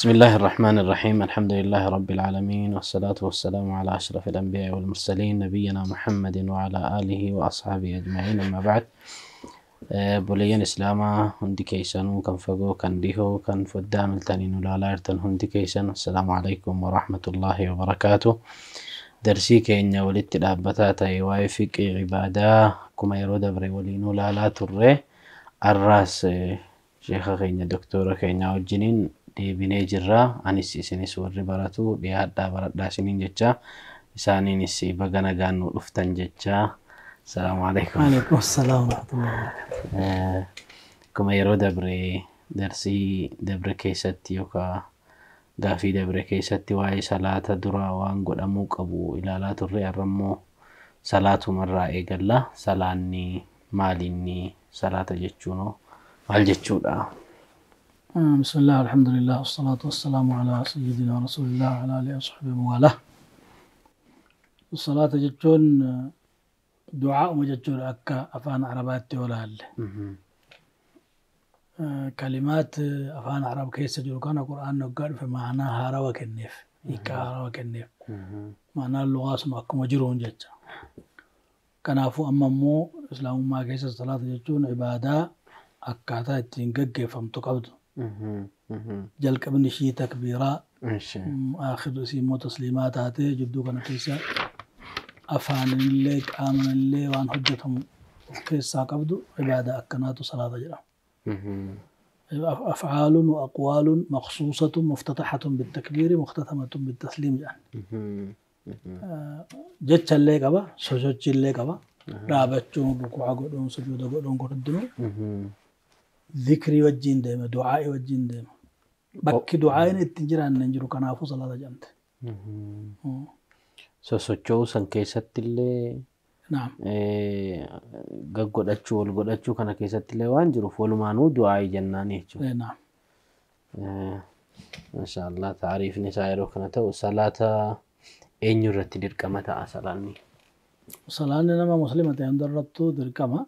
بسم الله الرحمن الرحيم. الحمد لله رب العالمين، والصلاة والسلام على أشرف الأنبياء والمرسلين، نبينا محمد وعلى آله وأصحابه أجمعين، أما بعد. Obboleeyyan Islaamaa hundi keessanuu, kan fagoo kan dhihoo kan foddaa miltanii nu ilaalaa jirtan hundi keessan, assalaamu alaikum warahmatullaahi wabarakaatu. Darsii keenya walitti dhaabbataa ta'e waa'ee fiqii ibaadaa akkuma yeroo dabre waliinuu ilaalaa turre, arraas sheeka keenya doktora keenya wajjiniin deebinee jirra. Anis isinis warri baratu dhiyaadhaa baradhaa isiniin jecha, isaaniinis baga nagaan nu dhuftan jecha. Assalaamu alaikum. Waalaikum assalam warahmatullahi wabarakatuh. Akkuma yeroo dabre darsii dabre keessatti yookaan gaafii dabre keessatti waa'ee salaata duraa waan godhamuu qabu ilaalaa turre, har'a immoo salaatumarraa eegalla. Salaanni maalinni? Salaata jechuun maal jechuudha? بسم الله، الحمد لله، والصلاة والسلام على سيدنا رسول الله وعلى آله وصحبه ومن. الصلاة jechuun du'aa'uma jechuudha akka afaan Arabaatti yoo ilaalle. Kalimaat afaan Arab keessa jiru kana Qur'aanni waggaa dhufe ma'anaa haarawa kenneef, hiikaa haarawa kenneef. Ma'anaan lugaa sun akkuma jiruun jecha. Kanaafuu amma immoo Islaamummaa keessa salaata jechuun ibaadaa akkaataa ittiin gaggeeffamtu qabdu. Jalqabni ishii takbiiraa, aakhirri isii immoo tasliimaa taatee, jidduu kana keessa afaanillee qaamanillee waan hojjetamu of keessaa qabdu, ibaadaa akkanaatu salaata jedhama. أفعال وأقوال مخصوصة مفتتحة بالتكبير مختتمة بالتسليم jedhan. Jecha illee qaba, sosochii illee qaba, dhaabachuun, rukuu'a godhuun, sujuuda godhuun kun hundinuu zikrii wajjin deema, du'aa'ii wajjin deema. Bakki du'aa'iin ittiin jiraanne hin jiru, kanaafuu salaata jedhamte. Sosocho'uu san keessatti illee Naam. gaggodhachuu ol godhachuu kana keessatti illee waan jiruuf walumaanuu du'aa'ii jennaan jechuudha. Naam. Maashaallah, taariifni isaa yeroo kana ta'u, salaata eenyu irratti dirqama ta'a salaanni? Salaanni nama Muslima ta'e hundarrattuu dirqama.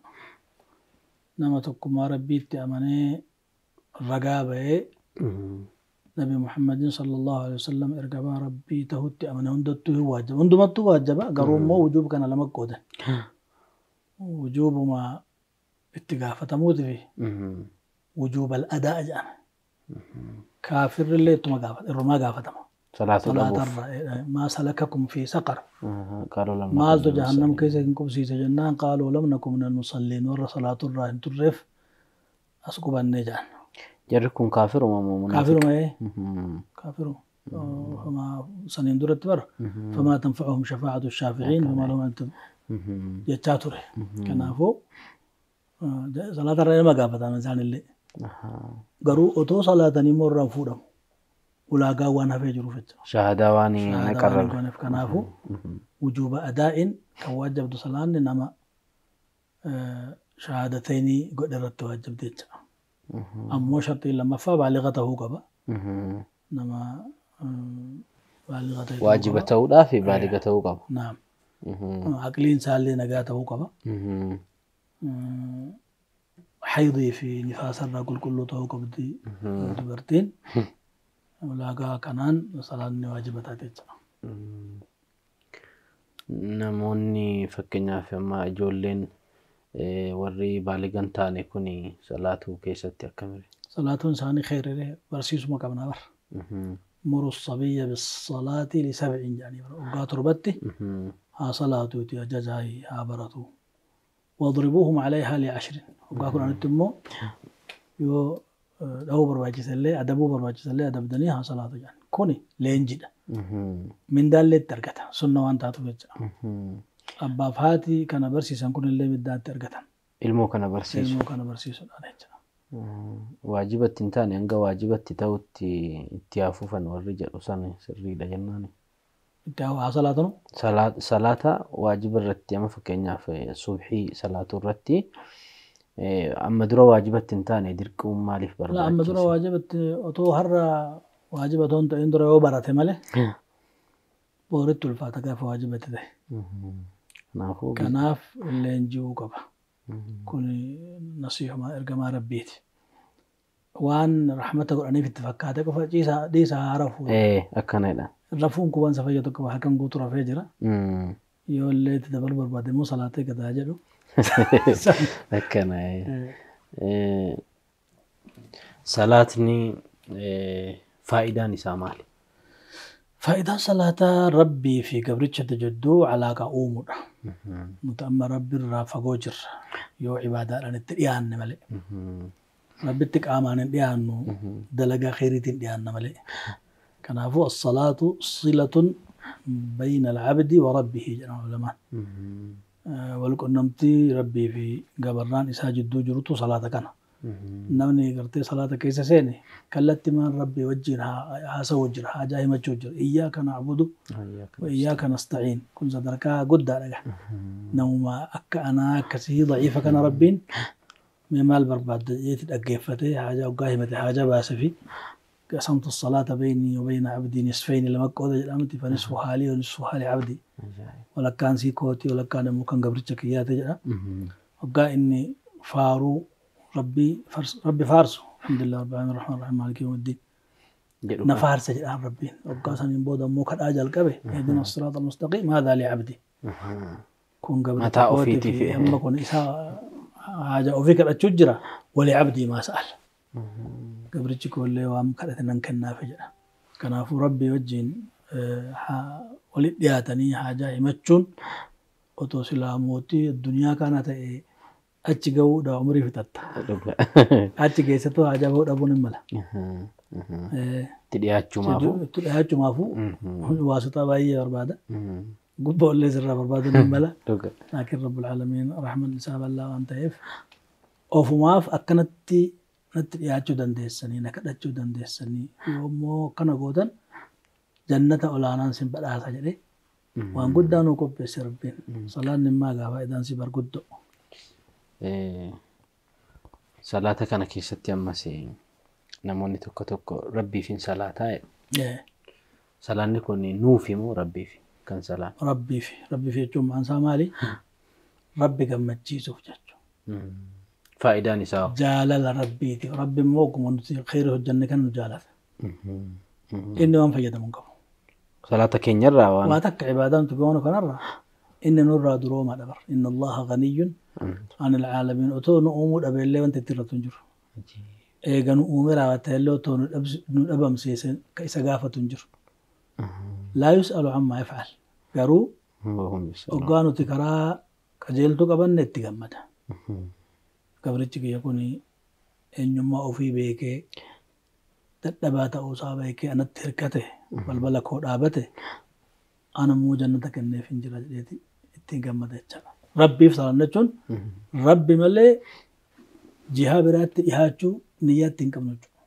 Nama tokkummaa Rabbiitti amanee ragaa ba'ee Nabi Muhammadin sallallahu alaihi wasallam ergamaa Rabbii tahutti amane hundattuu hin waajjaba. Hundumattuu waajjaba, garuu immoo wujuub kana lama qoodan. Wujuubuma itti gaafatamuuti fi wujuuba al-adaa jedhama. Kaafirri illee ittuma gaafata, irrumaa gaafatama. Salaatu dhabuuf. Salaatarra ما سلككم في سقر. قالوا لم Maaltu jahannam keessa hin qubsiise jennaan, قالوا لم نك من المصلين, warra salaaturraa hin turreef as qubannee jedhan. Jarri kun kaafiruma moo munaafiqa? Kaafiruma ee, kaafiruma. فما saniin duratti bara فما تنفعهم شفاعة الشافعين فما لهم أن jechaa ture. Kanaafuu salaatarra nama gaafatama isaanillee. Garuu otoo salaatanii immoo irraa hin fuudhamu. Ulaagaa waan hafee jiruuf jecha. Shaahadaa waan hin Shahaadaa waan hin qarrarre. gooneef, kanaafuu wujuuba adaa'in kan waajjabdu salaanni nama shahaadateenii godhe irratti waajjabde jecha. Ammoo sharxiin lammaffaa baaliga ta'uu qaba. Nama baaliga ta'e ta'uu Waajiba qaba. ta'uudhaaf baaliga ta'uu qaba. Naam. Aqliin isaallee nagaa ta'uu qaba. Haydii fi nifaasarraa qulqulluu ta'uu qabdi dubartiin. Ulaagaa kanaan salaanni waajiba taate jecha. Namoonni fakkeenyaaf amma ijoolleen warri baaliga hin taane kun salaatuu keessatti akkamire? Salaatuun isaanii kheyrilee barsiisuma qabna bara. مروا الصبي بالصلاة لسبع jedhanii bara. Waggaa 7tti haa salaatuuti ajajaa haa baratu. واضربوهم عليها لعشر, waggaa 10tti immoo yoo dhahuu barbaachisallee adabuu barbaachisallee adabdanii haa salaatu jedhan. Kuni leenjidha. Mindaallee itti argata sunna waan taatuuf jecha. Abbaaf haati kana barsiisan kunillee mindaa itti argatan. Ilmoo kana barsiisu. Ilmoo kana barsiisuudhaan jecha. Waajibatti hin taane, hanga waajibatti ta'utti itti hafuufan warri jedhu san sirriidha jennaani. Itti haa salaatanu. Salaata waajiba irratti, amma fakkeenyaaf subhii salaatuu irratti amma dura waajibatti hin taane dirquun maaliif La, amma dura barbaachisa? Waajibatti otoo har'a waajiba otoo hin ta'in dura yoo barate malee booritti ulfaata gaafa waajibatti ta'e. Kanaafuu Kanaaf leenji'uu qaba. Kun nasiihuma ergamaa Rabbiiti. Waan rahmata godhaniif itti fakkaate qofa ciisaa dhiisaa haa rafuu. Akkanadha. Rafuun kun waan isa fayyadu qaba, halkan guutuu rafee jira. Yoo illee itti dabaluu barbaade immoo salaatee gadaa jedhu. Akkana. Salaatni faayidaan isaa maali? Faayidaan salaataa Rabbii fi gabricha jidduu alaaqa uumuudha. Nuti amma Rabbi irraa fagoo jirra yoo ibaadaadhaan itti dhiyaanne malee. Rabbitti qaamaan hin dhiyaannu, dalagaa khayriitiin dhiyaanna malee. Kanaafuu as-salaatu silatun bayna al-abdi wa rabbihi jedhama ulamaan. Walqunnamtii Rabbii fi gabarraan isaa jidduu jirutu salaata kana. Namni gartee salaata keessa seene kallattii maan Rabbii wajjin haasawuu jira, haajaa himachuu jira. Iyyaaka na'budu wa iyyaaka nasta'iin. Kun sadarkaa guddaadha. Namuma akka anaa akkasii daciifa kana Rabbiin mee maal barbaadda jedheeti dhaggeeffatee haajaa hoggaa himate haajaa baase fi qasamtu salaata beynii wa beyna abdii nisfeyni lama qooda jedhamti, fa nisfu haalii wa nisfu haali abdii. Walakkaan sii kooti, walakkaan immoo kan gabricha kiyyaate jedha. Hoggaa inni faaruu Rabbi faarsu, alhamdulillah rabbil aalamiin rahmaan rahiim maaliki yawmiddiin na faarsa jedhaan Rabbiin. Hoggaa saniin booda immoo kadhaa jalqabe, ihdina siraata almustaqiim haadhaa li abdi. Kun gabricha kooti fi amma kun isa haaja ofii kadhachuu jira, wali abdii maa sa'al. Gabrichi koollee waan kadhate nan kennaafi jedha. Kanaafuu Rabbii wajjin walitti dhiyaatanii haajaa himachuun otoo silaa mootii addunyaa kana ta'e achi gahuudha umurii fixatta. Achi keessattuu haajaa bahuu dhabuun hin mala. Itti dhiyaachumaafuu. Itti dhiyaachumaafuu waasota baay'ee barbaada. Gubbaa illee sirraa barbaaduun hin mala. Laakiin Rabbul Aalamiin rahman isaa bal'aa waan ta'eef ofumaaf akkanatti natti dhiyaachuu dandeessanii, na kadhachuu dandeessanii, yoo immoo akkana gootan jannata olaanaan sin badhaasa jedhee waan guddaa nuu qopheesse Rabbiin. Salaanni immoo egaa faayidaan si barguddoo. Salaata kana keessatti ammas namoonni tokko tokko Rabbiif hin salaataa jedhu. Salaanni kun nuufi moo Rabbiif kan salaan? Rabbiif. Rabbiif jechuun maan isaa maali? Rabbi gammachiisuuf jechuudha. Faayidaan isaa? Jaalala Rabbiiti. Rabbi immoo akkuma nuti khayrii hojjenne kan nu jaalata. Inni waan fayyadamu hin qabu. Salaata keenyarraa waan? Waa takka ibaadaa nuti goonu kanarraa inni nurraa duroomaa dabar. Inna Allaha ganiyyun anil aalamiin. Otoo nu uumuu dhabeellee wanti itti irratti hin jiru. Eega nu uume raawwate illee otoo nu dhabamsiise ka isa gaafatu hin jiru. Laa yus'alu ammaa yaf'al. Garuu hoggaa nuti karaa qajeeltuu qabanne itti gammada. Gabrichi kiyya kun eenyummaa ofii beekee dadhabaa ta'uusaa beekee anatti hirkate balbala koo dhaabate ana immoo jannata kenneef hin jira jedheeti ittiin gammada jechaadha. Rabbiif salaan jechuun Rabbi malee jihaa biraatti dhihaachuu niyyaatti hin qabnu jechuudha.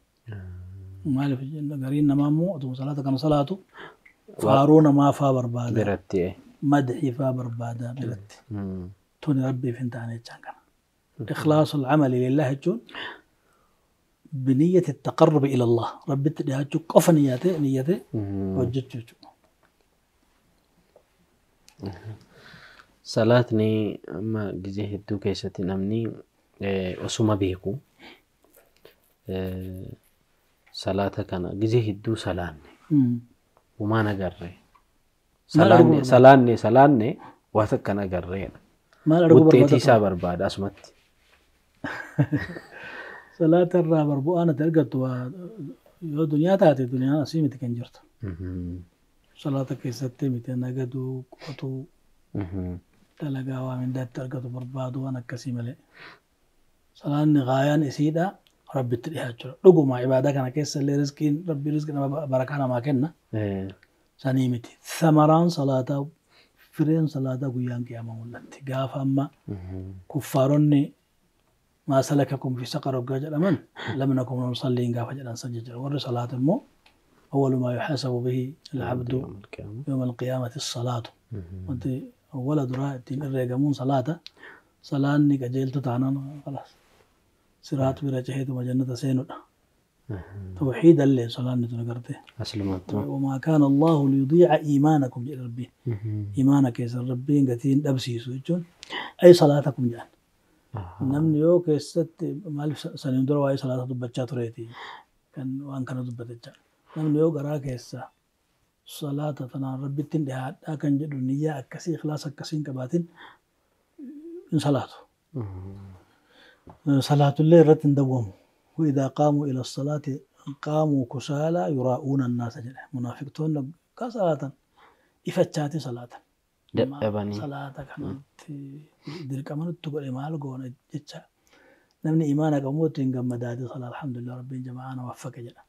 Maaliif gariin namaa immoo otuma salaata kana salaatu faaruu namaa faa barbaada. Biratti. Madxii faa barbaada biratti. Tuni Rabbiif hin taane jechaan kana. Ikhlaasul camali lillah jechuun biniyyati taqarrubi ila Allah. Rabbitti dhihaachuu qofa niyyate hojjechuu jechuudha. Salaatni amma gizee hedduu keessatti namni osuma beeku salaata kana gizee hedduu salaanne humaan agarre salaanne waa takka agarreedha. Wuxxeetii isaa barbaada asumatti. Salaata irraa barbu'aan ati argattu yoo duniyaa taate duniyaan asii miti kan jirtu. Salaata keessatti miti nagaduu, qotuu, dalagaa waa mindaatti argatu barbaadu waan akkasii malee. Salaanni gaayaan isiidha Rabbitti dhiyaachuudha. Dhuguma ibaadaa kana keessa illee rizqiin Rabbi rizqii nama barakaa namaa kenna. Sanii miti. Samaraan salaataa fireen salaataa guyyaan qiyaamaa mul'atti. Gaafa amma kuffaaronni maa salakakum fi saqar hoggaa jedhaman lam nakum nusalliin gaafa jedhan san jechuudha. Warri salaata immoo awwalu maa yuhasabu bihi al-abdu yawma al-qiyaamati as-salaatu. Wanti awwala duraa ittiin herreegamuun salaata. Salaanni qajeeltu taanaan khalaas. Siraat bira ceheetuma jannata seenudha. Tawxiid illee salaanni tun agartee. Wamaa kaana Allahu liyudiica iimaanakum jedhe Rabbiin. Iimaana keessan Rabbiin gatiin dhabsiisu jechuun ay salaatakum jedhan. Namni yoo keessatti maaliif saniin dura waa'ee salaata dubbachaa tureeti kan waan kana dubbate jecha. Namni yoo garaa keessa salaata tanaan rabbittiin dhiyaadhaa kan jedhu niyyaa akkasii ikhlaasa akkasii hin qabaatin hin salaatu. Salaatullee irratti hin dawwamu. وإذا قاموا إلى الصلاة قاموا كسالى يراؤون الناس jedhe. Munaafiqtoonni ka salaatan ifachaati salaatan. Dadhabanii. Salaata kanatti dirqama nutti godhe maal goona jecha. Namni imaana qabu ittiin gammadaati salaa alhamdulillah rabbiin jamaa'aa na waffaqe jedha.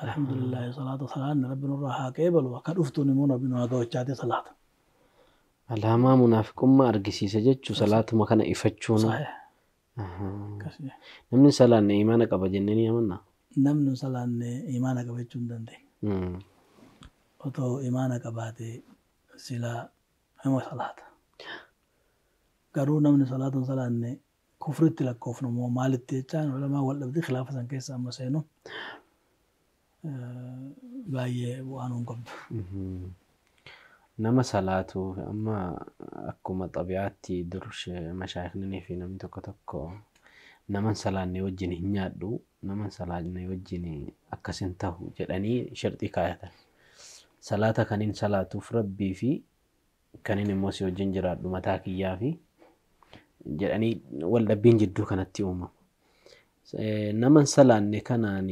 Alhamdulillah salaata salaanni rabbi nurraa haa qeebalu akka dhuftuun immoo rabbi nu haa gawachaati salaata. Alaamaa munaafiqummaa argisiisa jechuu salaatuma kana ifachuun. Sahih. Akkasii. Namni salaanne imaana qaba jennee ni amannaa? Namni hin salaanne imaana qaba jechuu hin dandeenye. Otoo imaana qabaate silaa hima salaata. Garuu namni salaata hin salaanne kufritti lakkoofnu moo maalitti jechaan ulamaa wal dhabdi khilaafa san keessa amma seenu baay'ee bu'aan hin qabdu. Nama salaatu amma akkuma xabi'aatti dur mashaayikhnii fi namni tokko tokko nama hin salaanne wajjin hin nyaadhu, nama hin salaanne wajjin akkas hin ta'u jedhanii sharxii kaayatan. Salaata kaniin salaatuuf rabbii fi kaniin immoo si wajjin jiraadhu mataa kiyyaa fi jedhanii wal dhabbiin jidduu kanatti uumama. Nama hin salaanne kanaan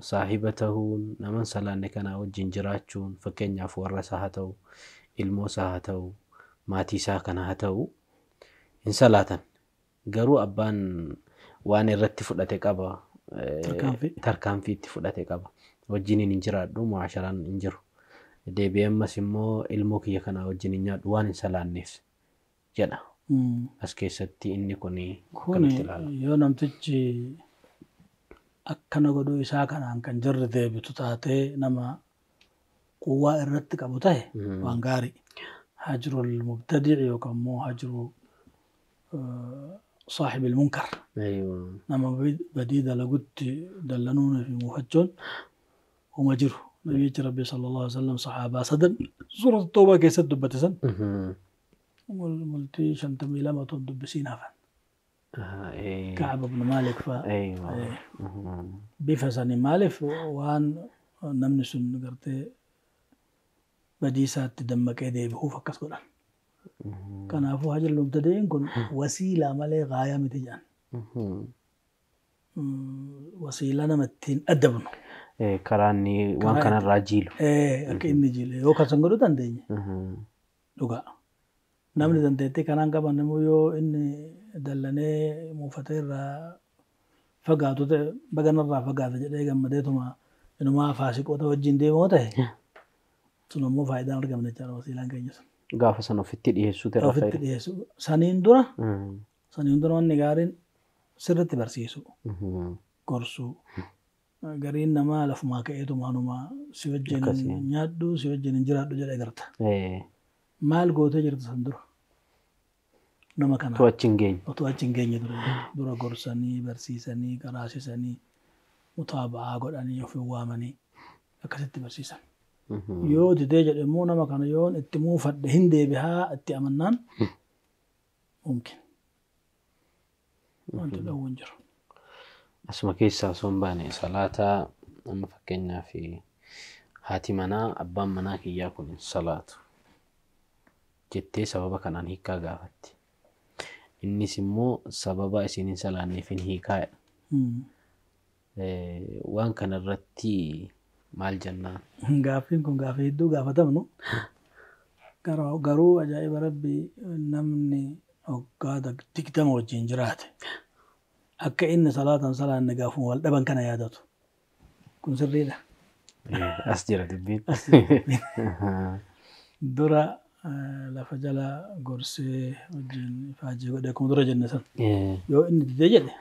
saahiba ta'uun, nama hin salaanne kanaa wajjin jiraachuun, fakkeenyaaf warra isaa haa ta'u, ilmoo isaa haa ta'u, maatii isaa kana haa ta'u, hin salaatan. Garuu abbaan waan irratti fudhate qaba. Tarkaanfii. Tarkaanfii itti fudhate qaba. Wajjiniin hin jiraadhu, mu'asharaan hin jiru. Deebi'ee ammas immoo ilmoo kiyya kanaa wajjin hin nyaadhu waan hin salaanneef jedha. As keessatti inni kun Kun akkamitti ilaala? yoo namtichi akkana godhuu isaa kanaan kan jarri deebitu taatee nama quwwaa irratti qabu ta'e waan gaarii. Hajrul mubtadic yookaan immoo hajru saaxibil munkar. Nama badii dalagutti dallanuun fi muufachuun huma jiru. Nabiyyichi Rabbi sallallahu alaihi wasallam sahaabaa sadan suurata Tawbaa keessatti dubbate san multii 52 otoo hin dubbisiin hafan. Ka'ab ibn Maalik fa'a. Bifa sanii maaliif waan namni sun gartee badii isaatti dammaqee deebi'uuf akkas godhan. Kanaafuu hajrul mubtadi'iin kun wasiilaa malee gaayaa miti jedhan. Wasiilaa nama ittiin adabnu. Karaa inni waan kanarraa jiilu. Akka inni jiile yoo kan san godhuu dandeenye dhugaa. Namni dandeettii kanaan qaban immoo yoo inni dallanee muufatee irraa fagaatu ta'e baganarraa fagaata jedhee gammadeetuma inumaa faasiqoota wajjin deemoo ta'e sun ammoo faayidaan argamne jechaadha wasiilaan keenya sun. Gaafa san ofitti dhiyeessuutu irra Ofitti fayyada. dhiyeessu. Saniin dura wanni gaariin sirriitti barsiisu, gorsuu. Gariin namaa lafumaa ka'eetuma hanumaa si wajjin Akkasii. nyaadhu si wajjin hin jiraadhu jedhee garta. Maal gootee jirta san dura? Nama kana. Otoo achi hin geenye. Otoo achi hin geenye dura gorsanii barsiisanii qaraasisanii mutaaba'aa godhanii ofiin waamanii akkasitti barsiisan. Yoo didee jedhe immoo nama kana yoon itti muufadhe hin deebihaa itti amannaan mumkin. Wanti dhowwu hin jiru. Asuma keessaa osoo hin baane salaata amma fakkeenyaaf haati manaa abbaan manaa kiyyaa kun hin salaatu jettee sababa kanaan hiikaa gaafatti. Innis immoo sababa isin hin salaanneef hin hiikaa jedha. Waan kanarratti maal jennaan? Gaaffiin kun gaaffii hedduu gaafatamnu. Garuu ajaa'iba rabbii namni waggaa 20 wajjin jiraate akka inni salaatan salaanne gaafuma wal dhaban kana yaadatu. Kun sirriidha. As jira dubbiin. Dura lafa jala gorsee wajjin ifaajee godhee akkuma dura jenne san. Yoo inni didee jedhe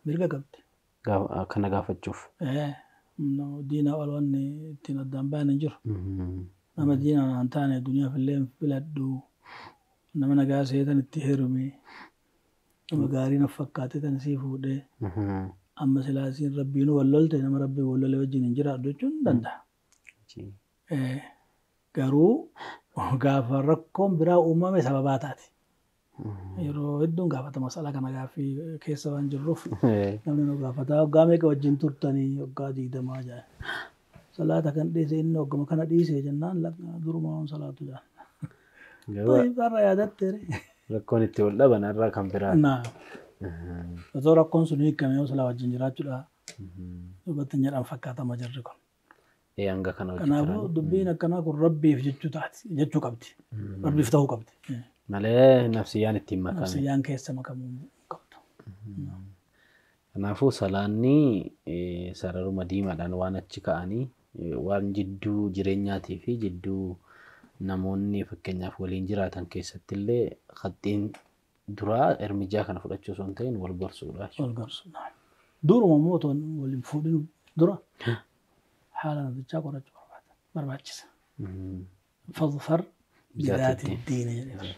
mirga qabdi. Kana gaafachuuf. Diinaa ol wanni ittiin addaan bahan hin jiru. Nama diinaan hin taane duniyaaf illee hin filadhu. Nama nagaa seetan itti heerume. Nama gaarii na fakkaate tan sii fuudhee. Amma silaa isiin rabbiinuu wal lolte nama rabbii wal lole wajjin hin jiraadhu jechuun hin danda'a. Garuu gaafa rakkoon biraa uumame sababaa taati. Yeroo hedduun gaafata mas'ala kana gaaffii keessa waan jirruuf namni nu gaafata. Waggaa meeqa wajjin turtanii waggaa 20 jedhan. Salaata kan dhiise inni wagguma kana dhiise jennaan durumaa waan salaatu jedhan. Irra yaadatte. Rakkoon itti wal dhaban irraa kan biraa. Osoo rakkoon sun hiikame yoo silaa wajjin jiraachuudha. Dubbatti hin jedhan fakkaatama jirri kun. Hanga kana Kanaafuu dubbiin akkanaa kun rabbiif jechuu taati jechuu qabdi. Rabbiif ta'uu qabdi. Malee nafsiyyaan ittiin makame. Nafsiyyaan keessa makamuu qabdu. Kanaafuu salaanni sararuma diimaadhaan waan achi ka'anii waan jidduu jireenyaatii fi jidduu namoonni fakkeenyaaf waliin jiraatan keessatti illee qaxxiin duraa ermijaa kana fudhachuu osoo hin ta'in wal gorsuudha. Wal gorsuudha. Duruma immoo otoo waliin fuudhin dura haala namtichaa qorachuu barbaachisa. Fadfar bizaati diina jedhee.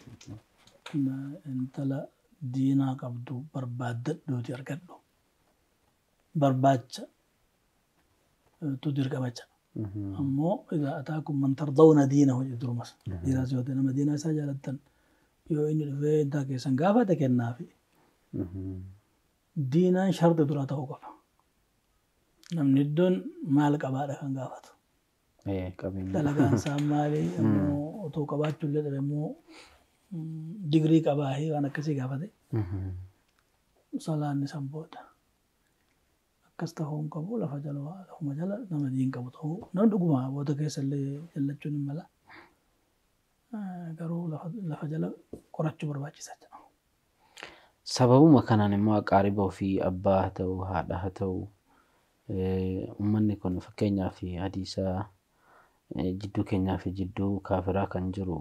Intala diinaa qabdu barbaaddadhuuti argadhu. Barbaacha tu dirqamacha. Ammoo idaa ataakum man tardawna diinahu jedhe durumas. Diinaas yoo ta'e nama diinaa isaa jaalattan yoo inni dhufee intaa keessan gaafate kennaafi. Diinaan sharti dura ta'uu qaba. Namni iddoon maal qabaadha kan gaafatu. Dalagaan isaa maali ammoo otoo qabaachuu illee dhabe immoo digirii qabaa waan akkasii gaafate. Salaanni san booda. Akkas ta'uu hin qabu lafa jala lafuma jala nama diin qabu ta'uu namni dhuguma booda keessa illee jallachuun hin mala. Garuu lafa jala qorachuu barbaachisa jechuudha. Sababuma kanaan immoo aqaariba ofii abbaa haa ta'u haadha haa ta'u uummanni kun fakkeenyaaf hadiisa jidduu keenyaa fi jidduu kaafiraa kan jiru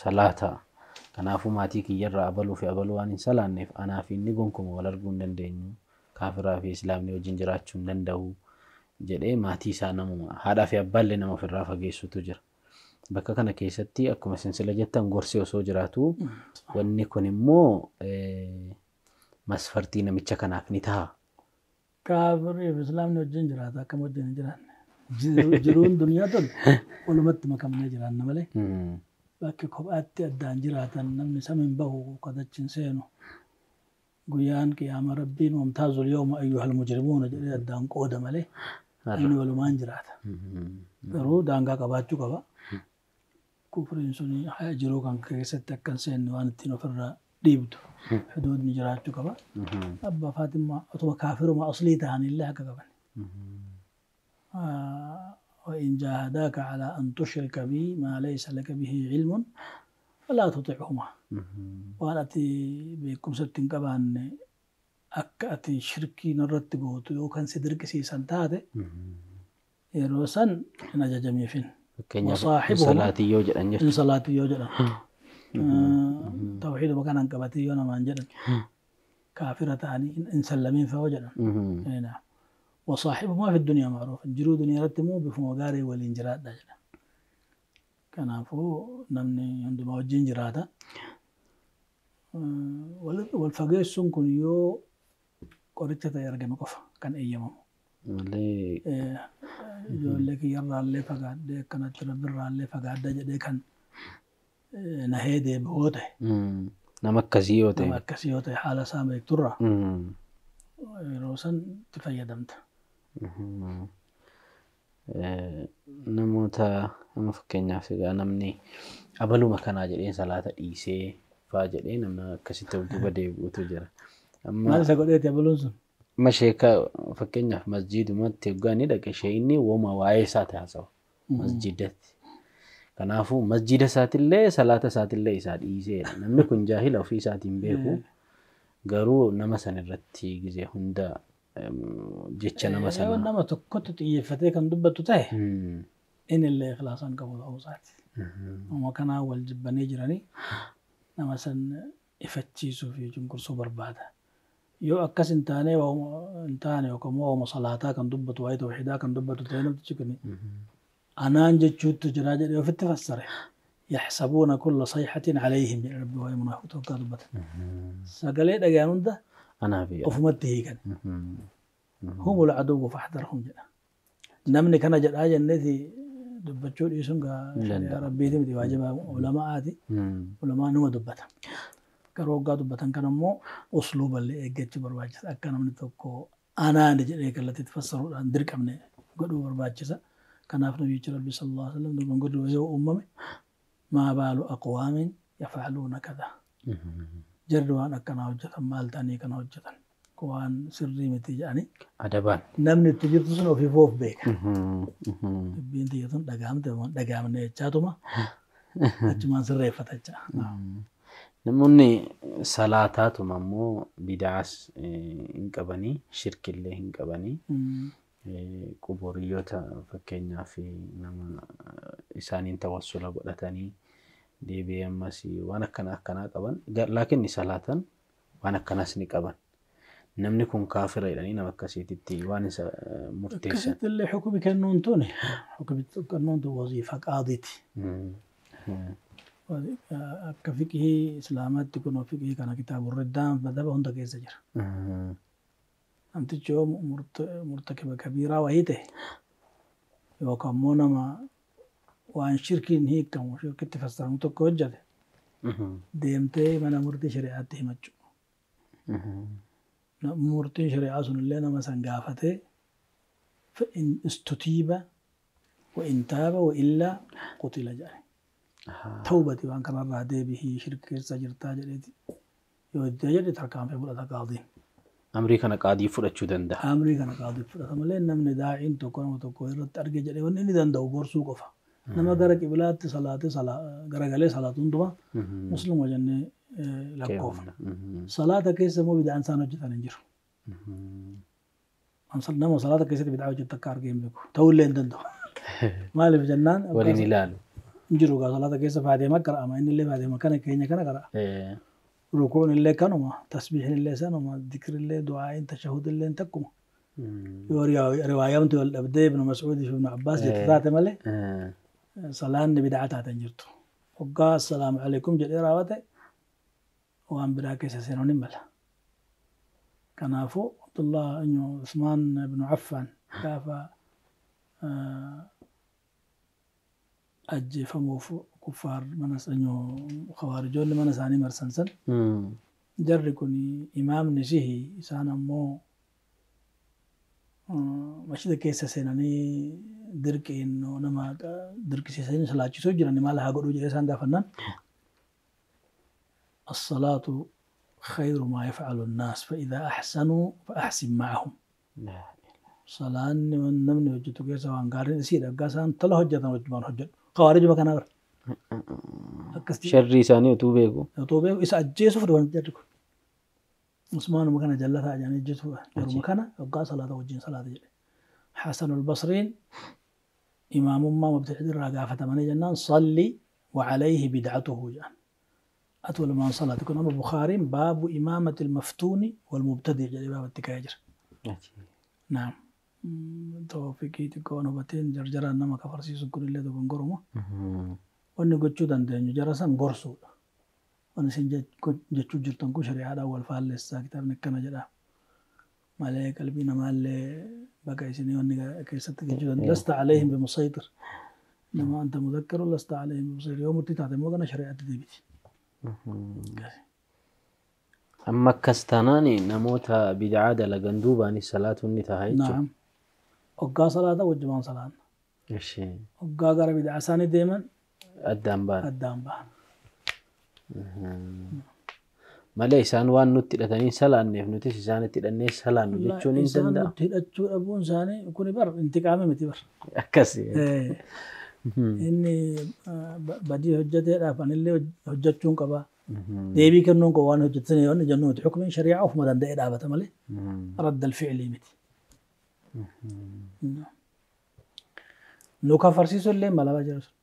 salaata. Kanaafuu maatii kiyyarraa abaluu fi abaluu waan hin salaanneef anaa fi inni gonkumaa wal arguu hin dandeenyu. Kaafiraa fi islaamni wajjin jiraachuu hin danda'u jedhee maatii isaa namuma haadhaa fi abbaallee nama ofirraa fageessutu jira. Bakka kana keessatti akkuma sinsila jettan gorsi osoo jiraatu wanni kun immoo masfartii namicha kanaaf ni ta'a. Kaafirri fi islaamni wajjin jiraata akkam wajjin hin jiraanne. Jiruun duniyaa tun walumatti makamnee jiraanna malee. Bakki kophaatti addaan jiraatan namni samiin bahu kadachiin seenu. Guyyaan qiyaama rabbiin wamtaazul yawma ayyuhal mujrimuuna jedhee addaan qooda malee namni walumaan jiraata. Garuu daangaa qabaachuu qaba. Kufriin sun jiruu kan keessatti akka hin seenne waan ittiin ofirraa dhiibdu huduudni jiraachuu qaba. Abbaa Faatimmaa otuma kaafiruma aslii ta'anillee akka qaban. وإن جاهداك على أن تشرك بي ما ليس لك به علم فلا تطعهما. وأنا أتي بكم ستين كمان أك أتي شركي نرتبه يو كان سدرك سيسان تاتي يروسن نجا جميفين. وصاحبهما إن صلاتي يوجد توحيد مكان أنكبتي يونا ما أنجد كافرة تاني إن سلمين فوجد. نعم. وصاحبهما في الدنيا معروف جرو دنيا رتمو بفمغاري والإنجرات دجلا. كنافو نمني عندما وجين جراتا والفقير سنكون يو قريتها يرجم كفا كان أيامه. يقول لك يرى اللي فقاد كانت ربرا اللي فقاد دجلا كان نهيده بهوته. نمكزيوته. نمكزيوته حالة سامي ترى. روسن تفيدمت. Namoota amma fakkeenyaaf egaa namni abaluma kanaa jedhee salaata dhiisee fa'aa jedhee nama akkasitti of duuba deebi'utu jira. Maal isa godheeti abaluun sun? Amma sheeka fakkeenyaaf masjiidumatti hoggaa inni dhaqe sheeyinni wooma waa'ee isaati haasawa masjiidatti. Kanaafuu masjiida isaatillee salaata isaatillee isaa dhiiseedha. Namni kun jaahila ofii isaatiin beeku garuu nama san irratti gizee hunda jecha nama sana. Nama tokkotti xiyyeeffatee kan dubbatu ta'e inni illee ikhlaasaan qabu ta'uu isaati. Nama kanaa wal jibbanii jiranii nama san ifachiisuu fi cunqursuu barbaada. Yoo akkas hin taane yookaan immoo waa'uma salaataa kan dubbatu waa'ee tawhiidaa kan dubbatu ta'e namtichi kun anaan jechuutti jira jedhee ofitti fassare. يحسبون كل صيحة عليهم يا ربي وهي منافقون كذبت. سقلي دغان ده أنا في أفمته كان هم العدو فاحذرهم جدا. نمني كان جدا جنتي دبتشو يسون يا ربي دي واجب علماء عادي علماء نو دبتا. Garuu hoggaa dubbatan kan ammoo usluuballee eeggachuu barbaachisa. Akka namni tokko anaani jedhee kallattiitti fassaruudhaan dirqamne godhuu barbaachisa. Kanaaf nabiyyichi Rabbi sallallahu alaihi wasallam dogongorri yoo uumame maa baalu aqwaamin yaf'aluuna kaza. Jarri waan akkanaa hojjetan maal ta'anii kana hojjetan waan sirrii miti jedhanii. Adabaan. Namni itti jirtu sun ofiif of beeka. Dubbiin tiyya tun dhagahamte dhagahamne jechaatuma achumaan sirreeffata jecha. Namoonni salaataatuma ammoo bidaas hin qabanii shirkillee hin qabanii quboriyyoota fakkeenyaaf nama isaaniin tawassula godhatanii deebi'ee ammas waan akkana akkanaa qaban laakiin salaatan waan akkanaas ni qaban. Namni kun kaafira jedhanii nama akkasiititti waan isa murteessan. Akkasitti illee hukumi kennuun tuni hukumi kennuun tun waziifa qaadiiti. Akka fiqihii islaamaatti kun fiqihii kana kitaaba riddaan madaba hunda keessa jira. Namtichi yoo murtakiba kabiiraa wayii ta'e yookaan immoo nama waan shirkiin hiikamu shirkitti fassaramu tokko hojjete deemtee mana murtii shari'aatti himachuu. Murtiin shari'aa sunillee nama san gaafatee fa'in istutiiba wa in taaba wa illaa qutila jedhani. Tawbati waan kanarraa deebihii shirki keessa jirtaa jedheeti yoo itti jedhe tarkaanfii fudhata qaadiin. Amrii kana qaadii fudhachuu danda'a. Amrii kana qaadii fudhata malee namni daa'iin tokko nama tokko irratti arge jedhee wanni inni danda'u gorsuu qofa. Nama gara qibilaatti salaatee garagalee salaatu hundumaa muslima jennee lakkoofna. Salaata keessa immoo bid'aan isaan hojjetan hin jiru. Nama salaata keessatti bid'aa hojjetu akka argee hin beeku. Ta'ullee hin danda'u. Maaliif jennaan? Waliin ilaalu. Hin jiru gaa salaata keessa faatema qara'ama inni illee faatema kana keenya kana qara'a. Rukuun illee kanuma tasbiihin illee sanuma dikri illee du'aa'iin tashahud illee takkuma. Yoo riwaayamti wal dhabdee Ibnu Mas'uudii fi Ibnu Abbaas jette taate malee salaanni bid'aa taate hin jirtu. Hoggaa assalaamu alaikum jedhee raawwate waan biraa keessa seenuun hin mala. Kanaafuu Abdullah Usmaan ibnu Affaan gaafa ajjeefamuuf kuffaar mana khawarijoonni mana isaanii marsan san jarri kun imaamni sihi isaan ammoo masjida keessa seenanii dirqiin nama dirqisiisanii salaachisuu jiran maal haa godhuu jedhee isaan gaafannaan الصلاة خير ما يفعل الناس فإذا أحسنوا فأحسن معهم. صلاة namni hojjetu keessa waan gaariin isiidha. Hoggaa isaan tola hojjetan wajjumaan hojjedhu. Khawaarijuma kana bara. Akkasitti. Sharrii isaanii utuu beeku. Utuu beeku isa ajjeesuuf dhufan jarri kun. Usmaanuma kana jallataa jedhanii ajjeesuuf yeruma kana hoggaa salaata wajjin salaata jedhe. Hasanul Basriin imaamummaa mubtadi irraa gaafatamanii jennaan salli wa alayhi bid'atuhu jedhan. أطول من صلاة تكون أما البخاري باب إمامة المفتون والمبتدع جل باب التكاجر. نعم. توفيقي تكون وبتين جرجرا نما كفرسي سكر الله تكون قرمه. وإن قد دان جرسا قرصو. وإن سن جت جرتن كشري هذا أول فعل لسه كتاب نكنا جرا. مالك قلبنا مال بقى سنين وإن كيست جدا لست عليهم بمسيطر. إنما أنت مذكر لست عليهم بمسيطر يوم تتعلم وأنا شريعة ديبتي. Amma akkas taanaan namoota bid'aa dalagan duubaanis salaatuun ni ta'a jechuudha. Naam. Hoggaa salaata wajjumaan salaanna. Hoggaa gara bid'aa isaanii deeman addaan ba'an. Addaan ba'an. Malee isaan waan nutti hidhatanii salaanneef nutis isaanitti hidhannee salaannu jechuun hin Isaan danda'amu. nutti hidhachuu dhabuun isaanii kuni bar intiqaama miti bar. Akkasi. Inni badii hojjeteedhaaf anillee hojjechuun qaba. Deebii kennuun qaba waan hojjetanii waan jennu miti. Hukumiin shari'aa ofuma danda'ee dhaabata malee radda alfi'lii miti. Nu kafarsiisu illee malabaa jira sun.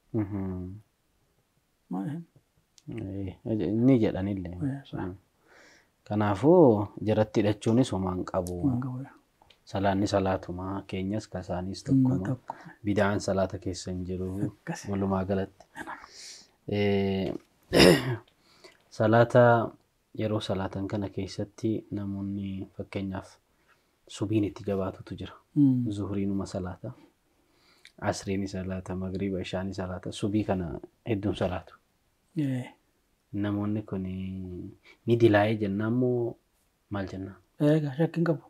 Inni jedhanillee. Kanaafuu jaratti hidhachuunis homaa hin qabu. Salaanni salaatuma keenyas kasaanis tokkuma. Bid'aan salaata keessa hin jiru walumaa galatti. Salaata yeroo salaatan kana keessatti namoonni fakkeenyaaf subiin itti jabaatutu jira. Zuhriinuma salaata. Asriini salaata, magriiba, ishaani salaata. Subii kana hedduun salaatu. Namoonni kun ni dilaa'ee jennaan moo maal jennaan? Eega shakkiin qabu.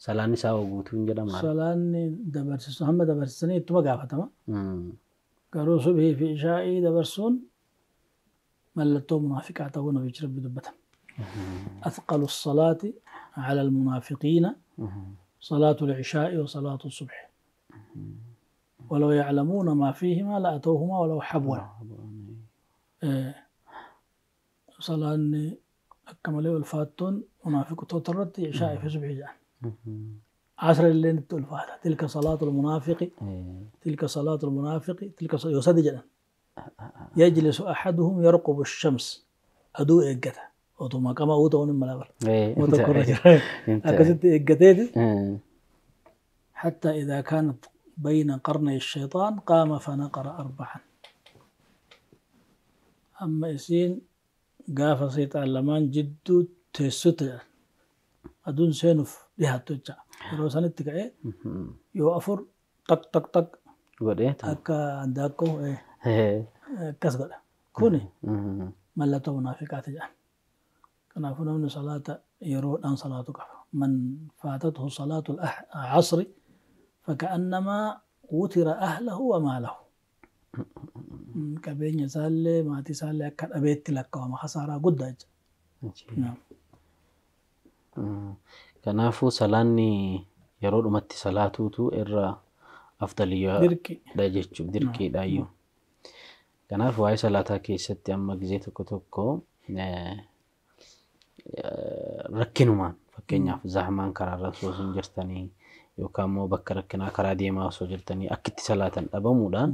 Salaanni isaa hoo guutuu hin jedhamaa? Salaanni dabarsisu hamma dabarsisanii ittuma gaafatama. Garuu subhii fi ishaa'ii dabarsuun mallattoo munaafiqaa ta'uu nabichi rabbi dubbata. أثقل الصلاة على المنافقين صلاة العشاء وصلاة الصبح ولو يعلمون ما فيهما لأتوهما ولو حبوا. صلاة أكمل الفاتون منافق توترت عشاء في صبح جان عصر الليل الفاتة تلك صلاة المنافق تلك صلاة المنافق تلك صلاة يسد جدا يجلس أحدهم يرقب الشمس أدو إجته وتما كما أوتون الملابر أكست إجتيت حتى إذا كانت بين قرني الشيطان قام فنقر أربعا. أما إسين قاف سيطان لمان جدو تسوت أدون سينف لها تجا روسان التكعي يو أفر طق طق طق أكا عندكو إيه كسر كوني ملته منافقات جان. كنافو نمن صلاة يرون أن صلاة كفر من فاتته صلاة العصر فكأنما وتر أهله وماله. كبين يسال ما تسال أكد أبيت لك وما خسارة قد. نعم. كنافو سلاني يرون أمتي صلاة تو إرى أفضلية دركي داجتشو دركي دايو. كنافو هاي صلاة كيست أما جزيت كتبكو rakkinumaan fakkeenyaaf zahmaan karaarra osoo hin jirtanii yookaan immoo bakka rakkinaa karaa deemaa osoo jirtanii akkitti salaatan dhabamuudhaan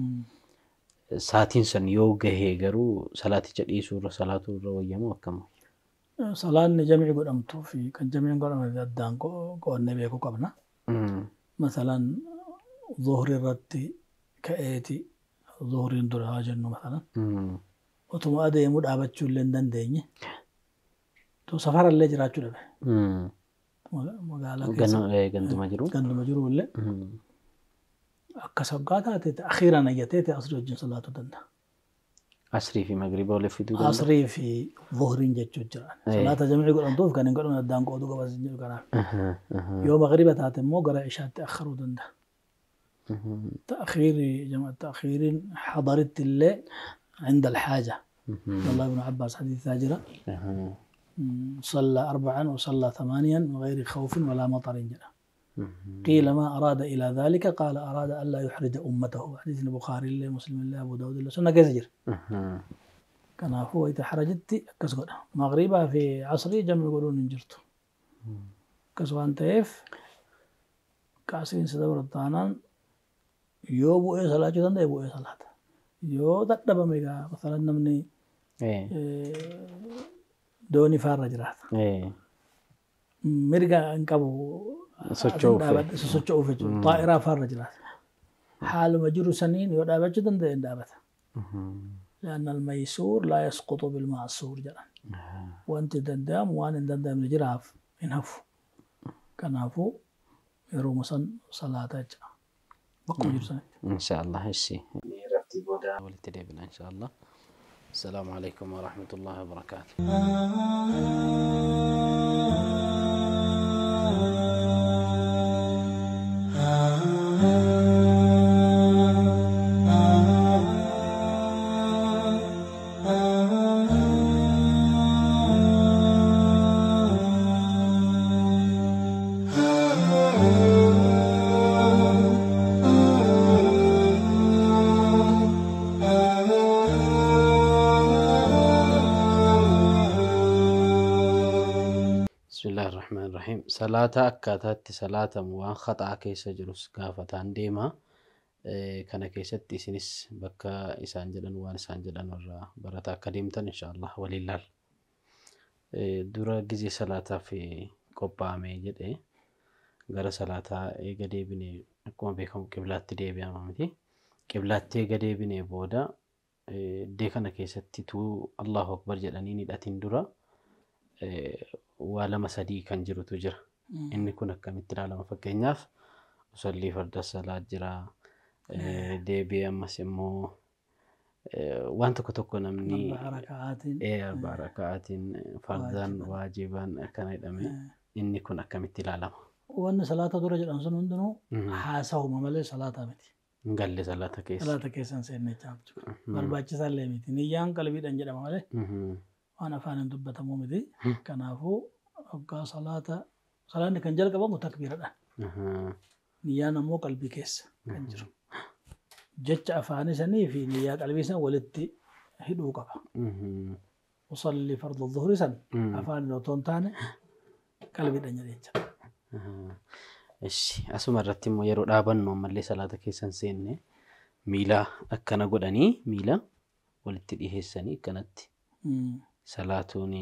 saatiin san yoo gahee garuu salaaticha dhiisuurra salaatuurra wayyamu akkam? Salaanni jamii godhamtuu fi kan jamiin godhame addaan qo'annee beekuu qabna. Masalan zuhri irratti ka'eeti zuhriin dura haa jennu masalan. Otuma adeemuu dhaabachuu illee hin dandeenye. To safara illee jiraachuu dhabe. Magaalaa keessa. Ganduma jiru. Ganduma jiru illee. Akka saggaa taate akhiiraan ayyatee ta'e asrii wajjin salaatuu danda'a. Asrii fi magriba waliif fiduu danda'a. Asrii fi zuhriin jechuu jira. Salaata jamii godhamtuuf kan hin godhamne addaan qooduu qabas jedhu kanaaf. Yoo magriba taate immoo gara ishaatti akharuu danda'a. تأخير جمع تأخير حضرت اللي عند الحاجة. عبد الله بن عباس حديث تاجرة صلى 4 وصلى 8 من غير خوف ولا مطر جرى. قيل ما أراد إلى ذلك؟ قال أراد ألا يحرج أمته. حديث البخاري اللي مسلم اللي أبو داود اللي سنة كزجر. كان هو إذا حرجت كسر مغربها في عصري جمع يقولون انجرته. كسوان تيف كعصرين سدور الطانان yoo bu'ee salaachuu danda'e bu'ee salaata. Yoo dadhabame egaa masalan namni doonii faarra jiraata. Mirga hin qabu socho'uuf jechuudha. Xaa'iraa faarra jiraata. Haaluma jiru saniin yoo dhaabachuu danda'e hin dhaabata. لأن الميسور لا يسقط بالمعسور jedhan. Wanti danda'amu waan hin danda'amne jiraaf hin hafu. Kanaafuu yeroo san salaata jecha. إن شاء الله هالشيء إن شاء الله. السلام عليكم ورحمة الله وبركاته. صلاة أكاتات صلاة موان خطأ كيس جلوس قافتان ديما كان كيست إسنس بكا إسان جلن وان إسان جلن ورا برتا كريمتن إن شاء الله ولله درا جزي صلاة في كوبا ميجد إيه غير صلاة إيه قدي بني أكون بيكم قبلات دي بيامتي قبلات قدي بني بودا دي كان كيست تو الله أكبر جلنيني لاتين درا ولما سدي كان جرو تجرا إني كنا كمتر على مفكيناف أصلي فرد الصلاة جرا دي بي أما سمو Waan tokko tokko namni arba'a raka'aatiin fardaan waajiban akkana jedhame inni kun akkamitti ilaalama? Wanni salaata dura jedhan sun hundinuu haasawuma malee salaataa miti. Hin galle salaata keessa. Salaata keessa hin seenne jechuudha. Barbaachisaa illee miti. Niyyaan qalbiidhaan jedhama malee waan afaan hin dubbatamuu miti. Kanaafuu hoggaa salaata salaanni kan jalqabamu takbiiradhaan. Niyyaan ammoo qalbii keessa kan jiru. Jecha afaanii sanii fi niyyaa qalbii san walitti hidhuu qaba. Usalli farda zuhri san afaan otoo hin taane qalbiidhaan jedhe jecha. Ishi asuma irratti immoo yeroo dhaabannu ammallee salaata keessa hin seenne miila akkana godhanii miila walitti dhiheessanii akkanatti salaatuun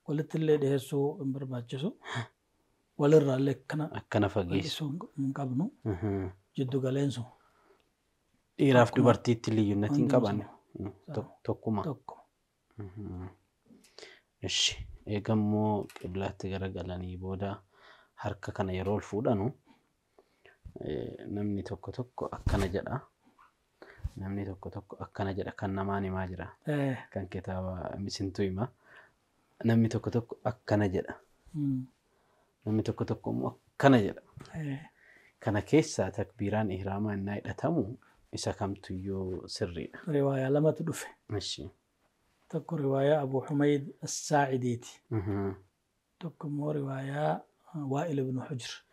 walitti illee dhiheessuu hin barbaachisu. Walirraa illee akkana fageessu hin qabnu. Jiddu galeensu. Dhiiraaf dubartiitti liyyunnati hin qaban tokkuma. Ishi eegammoo qiblaatti garagalanii booda harka kana yeroo ol fuudhanu namni tokko tokko akkana jedha. Namni tokko tokko akkana jedha kan namaan himaa jira. Kan kitaaba misintu hima. Namni tokko tokko akkana jedha. Namni tokko tokko immoo akkana jedha. Kana keessaa takbiiraan ihraamaa innaa hidhatamu isa kamtuyyuu sirriidha. Riwaayaa lamatu dhufe. Tokko riwaayaa Abu Humayd As-Saacidiiti. Tokko immoo riwaayaa وائل بن حجر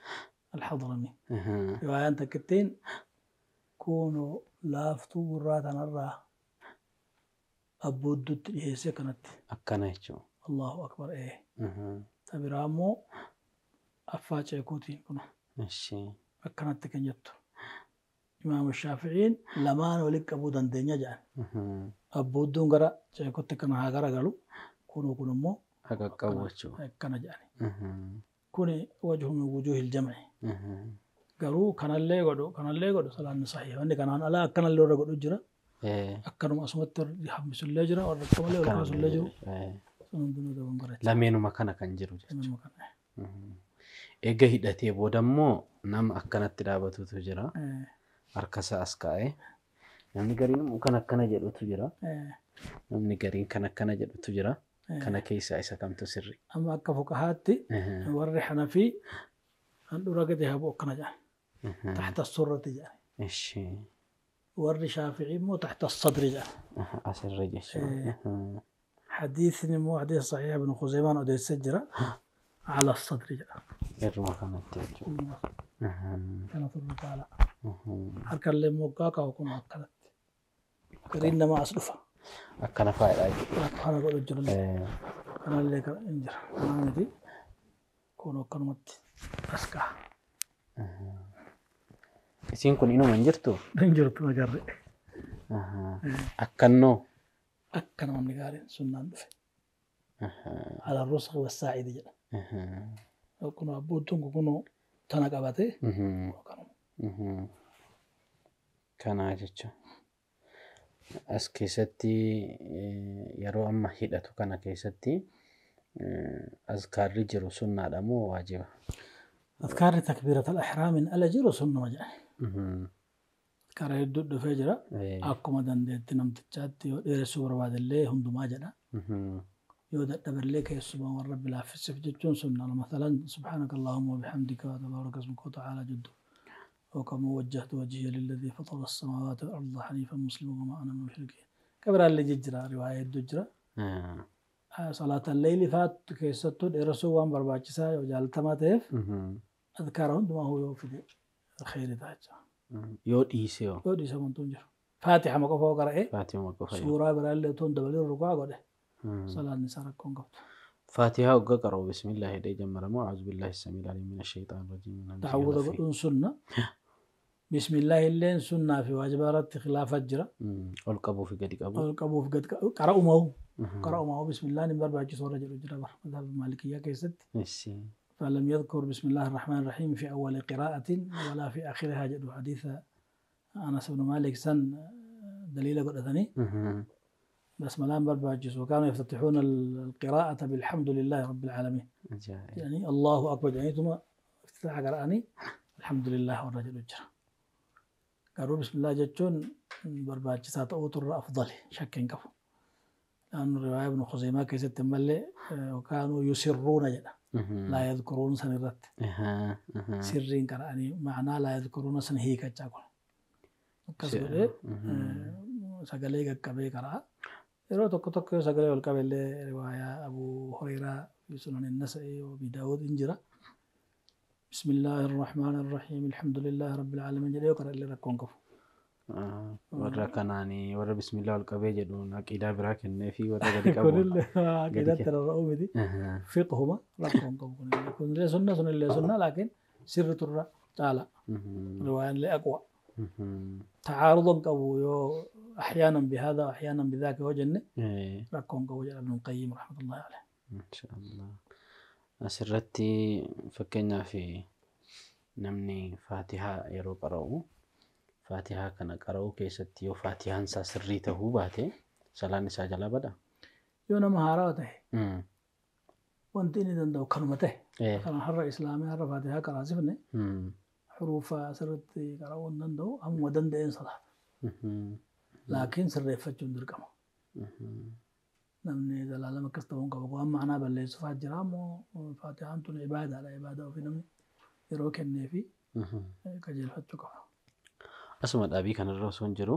الحضرمي. رواية تكتين كونوا لافتو قرات نرى أبو الدت إيه كانت أكنايتشو الله أكبر إيه تبرامو أفاج يكوتين كنا ماشي أكنت كنجتو إمام الشافعين لمان ولك أبو دندنيا جان أبو الدون قرأ شيكوت كنا هاجر قالوا كونوا كونوا مو أكاكوتشو أكنا جاني كوني وجه من وجوه الجمع. قالوا كان اللي قالوا كان اللي قالوا صلاة صحيح. وإن كان أنا لا كان اللي قالوا جرا. أكنوا ما سمعت يحمس اللي جرا ولا كم اللي ولا كم اللي جرا. لا مينو مكان كان جرو. إيجا هدأتي بودمو نم أكنت ترابطو تجرا. أركسا أسكاي. نم نقرين مكان أكنا جرو تجرا. نم نقرين كان أكنا جرو تجرا. Kana keessa isa kamtu sirri? Amma akka fuqahaatti warri Hanafii handhuura gadi habu akkana jedhan. Taxta surrati jedhan. Warri Shaaficii immoo taxta sadri jedhan. Asirra jechuudha. Hadiisni immoo hadiisa saxiixa Ibn Khuzaymaan odeessee jira. Ala sadri jedha. Irruma kanatti jechuudha. Kana turre caala. Harkallee moggaa kaa'u kun akkanatti. Gariin namaa as dhufa. Akkana faayidaa jechuudha. Akkana godhu jiru. Kanallee hin jira. Kanaa miti kun akkanumatti as ka'a. Isiin kun inuma hin jirtu? Hin jirtu agarre. Akkannoo? Akkana namni gaariin sunnaan dhufe. Ala rusqi wassaa'idi jedha. Kun abboottuun kun tana qabatee akkanuma. Kanaa jechuudha. As keessatti yeroo amma hidhatu kana keessatti azkaarri jiru sunnaadha moo waajiba? Azkaarri takbiiratal ihraamin ala jiru sunnuma jedhani. Azkaara hedduu dhufee jira. Akkuma dandeetti namtichaatti yoo dheeressuu barbaadellee hundumaa jedha. Yoo dadhaballee keessumaa warra bilaaffisuuf jechuun sunna. Masalan subhaanaka Allahumma wa bihamdika wa tabaaraka ismuka wa ta'aalaa jiddu. وكما وجهت وجهي للذي فطر السماوات والأرض حنيفا مسلما وما أنا من المشركين. كبر اللي ججرة رواية دجرة. صلاة الليل فات كيستو درسوا وان برباچسا وجالتما تيف أذكارهم ما هو يوفي الخير ذاك. يود إيسيو. يود إيسيو من تنجر. فاتحة ما كفوا قرأ. فاتحة ما كفوا. سورة برا اللي تون دبل الركوع قده. صلاة النساء ركون قبط. فاتحة وقرأوا بسم الله دي جمر مو أعوذ بالله السميع العليم من الشيطان الرجيم. تعوذ سنة. بسم الله اللين سنة في واجبات خلاف الجرا. القبو في قد قبو. القبو في قد قرأوا ما هو. قرأوا ما هو بسم الله نمبر بعد سورة جل جلاله مذهب المالكية كيست. فلم يذكر بسم الله الرحمن الرحيم في أول قراءة ولا في آخرها جد حديث أنس بن مالك سن دليل قد بسم الله نمبر بعد وكانوا يفتتحون القراءة بالحمد لله رب العالمين. يعني الله أكبر يعني ثم افتتاح قرآني الحمد لله والرجل الجرا. Garuu bismillah jechuun barbaachisaa ta'uutu irra afdali shakki hin qabu. Laannu riwaaya Ibnu Khuzeymaa keessatti ammallee kaanuu yusirruuna jedha. Laa yadkuruun san irratti. Sirriin qara'anii ma'anaa laa yadkuruuna san hiikachaa kun. Akkas godhee sagalee qaqqabee qara'a. Yeroo tokko tokko yoo sagalee ol qabe illee riwaayaa Abuu Hureyraa fi Sunan Nasa'ii Abi Daawud hin jira. بسم الله الرحمن الرحيم الحمد لله رب العالمين jedhee yoo qara illee rakkoon qabu. Warra kanaanii warra bismillah ol qabee jedhuun aqiidaa biraa kennee fi warra gadi qabu. Kunillee aqiidaatti rarra'uu miti. Fiqhuma rakkoon qabu kunillee. Kunillee sunna sunillee sunna laakiin sirri turra caala. Riwaayaan illee aqwa. Tacaarudan qabu yoo أحيانا بهذا وأحيانا بذاك yoo jenne rakkoon qabu jedha Ibn Qayyim rahmatullahi alayh. Inshaallah. Asirratti fakkeenyaaf namni Faatihaa yeroo qara'u Faatihaa kana qara'uu keessatti yoo Faatihaan isaa sirrii ta'uu baate salaan isaa jalaa bada. Yoo nama haarawaa ta'e wanti inni danda'u kanuma ta'e kana har'a islaamii har'a Faatihaa qaraasifne xuruufa asirratti qara'uu hin danda'u ammuma danda'een salaata. Laakiin sirreeffachuun dirqama. Namni zalaalama akkas ta'uu hin qabu. Waan ma'anaa balleessu fa'aa jira ammoo Faatihaan tun ibaadaadha. Ibaadaa ofii namni yeroo kenneefi qajeelfachuu qaba. Asuma dhaabii kanarra osoo hin jiru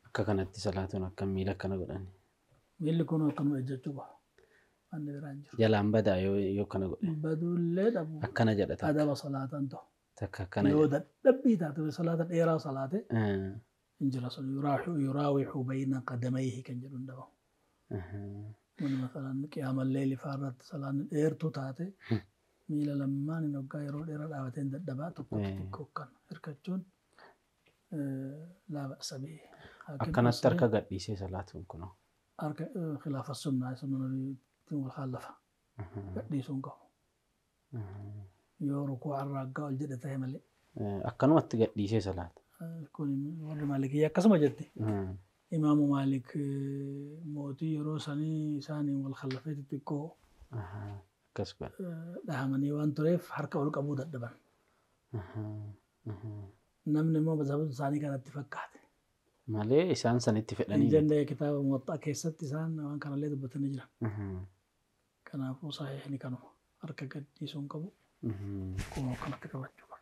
akka kanatti salaatuun akka miila akkana godhani. Miilli kun akkanuma ejjechuu qaba. Wanni biraan jiru. Jalaan badaa yoo akkana godhe. Baduullee dhabu. Akkana jedha takka. Adaba salaataan ta'u. Takka akkana Yoo dadhabbii taate salaata dheeraa salaate hin jira sun yuraawixu bayna qadamayhi kan jedhu hin dhabamu. Kun masalan qiyaama leeli fa'aa irratti salaan dheertuu taate miila lamaan hin hoggaa yeroo dheeraa dhaabatee hin dadhabaa tokkotti xiqqoo kan hirkachuun laa ba'sa bihi. Akkanatti harka gadhiisee salaatuun kunoo. Harka khilaafa sunnaa sunna nabiitiin wal khaallafa. Gadhiisuu hin qabu. Yoo rukuu'a irraa hoggaa ol jedhe ta'e malee. Akkanumatti gadhiisee salaata. Kun warri Maalikiyyaa akkasuma jetti. Imaamu Maalik mootii yeroo sanii isaaniin wal khallafee xixiqqoo Akkas godha. Dhahamanii waan tureef harka ol qabuu dadhaban. Namni immoo mazhaba isaanii kanatti fakkaate. Malee isaan sanitti fedhanii. Hin jenne kitaaba Muwaxxaa keessatti isaan waan kanallee dubbatanii jiran. Kanaafuu sahiihni kanuma harka gadhiisuu hin qabu. Kun akkanatti qabachuu qaba.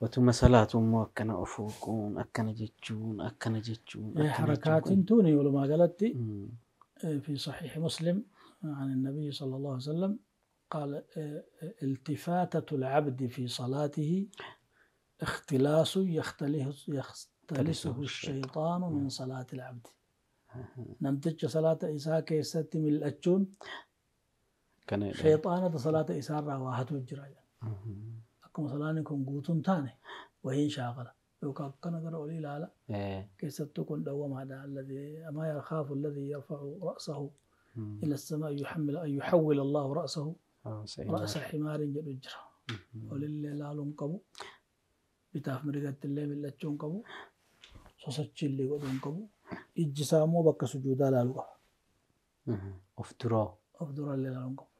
Otuma salaatu immoo akkana of hooquun akkana jechuun akkana jechuun. Harakaatiin tuni walumaa galatti في صحيح مسلم عن النبي صلى الله عليه وسلم قال التفاتة العبد في صلاته اختلاس يختلسه الشيطان من صلاة العبد. نمتج صلاة إساء كيست من الأجون شيطانة صلاة إساء رواحة الجرايا. أكم صلاة قوتون تاني وهي شاغلة. يوكا كان قرأ لي لا كيست تكون دوام هذا الذي ما يخاف الذي يرفع رأسه إلى السماء يحمل أن يحول الله رأسه رأس حمار جل ولله لا لنقبو bitaaf mirgatti illee mil'achuu hin qabu. Sosochii illee godhuu hin qabu. Ijji isaa immoo bakka sujuudaa ilaaluu qaba. Of duraa. Of dura illee ilaaluu hin qabu.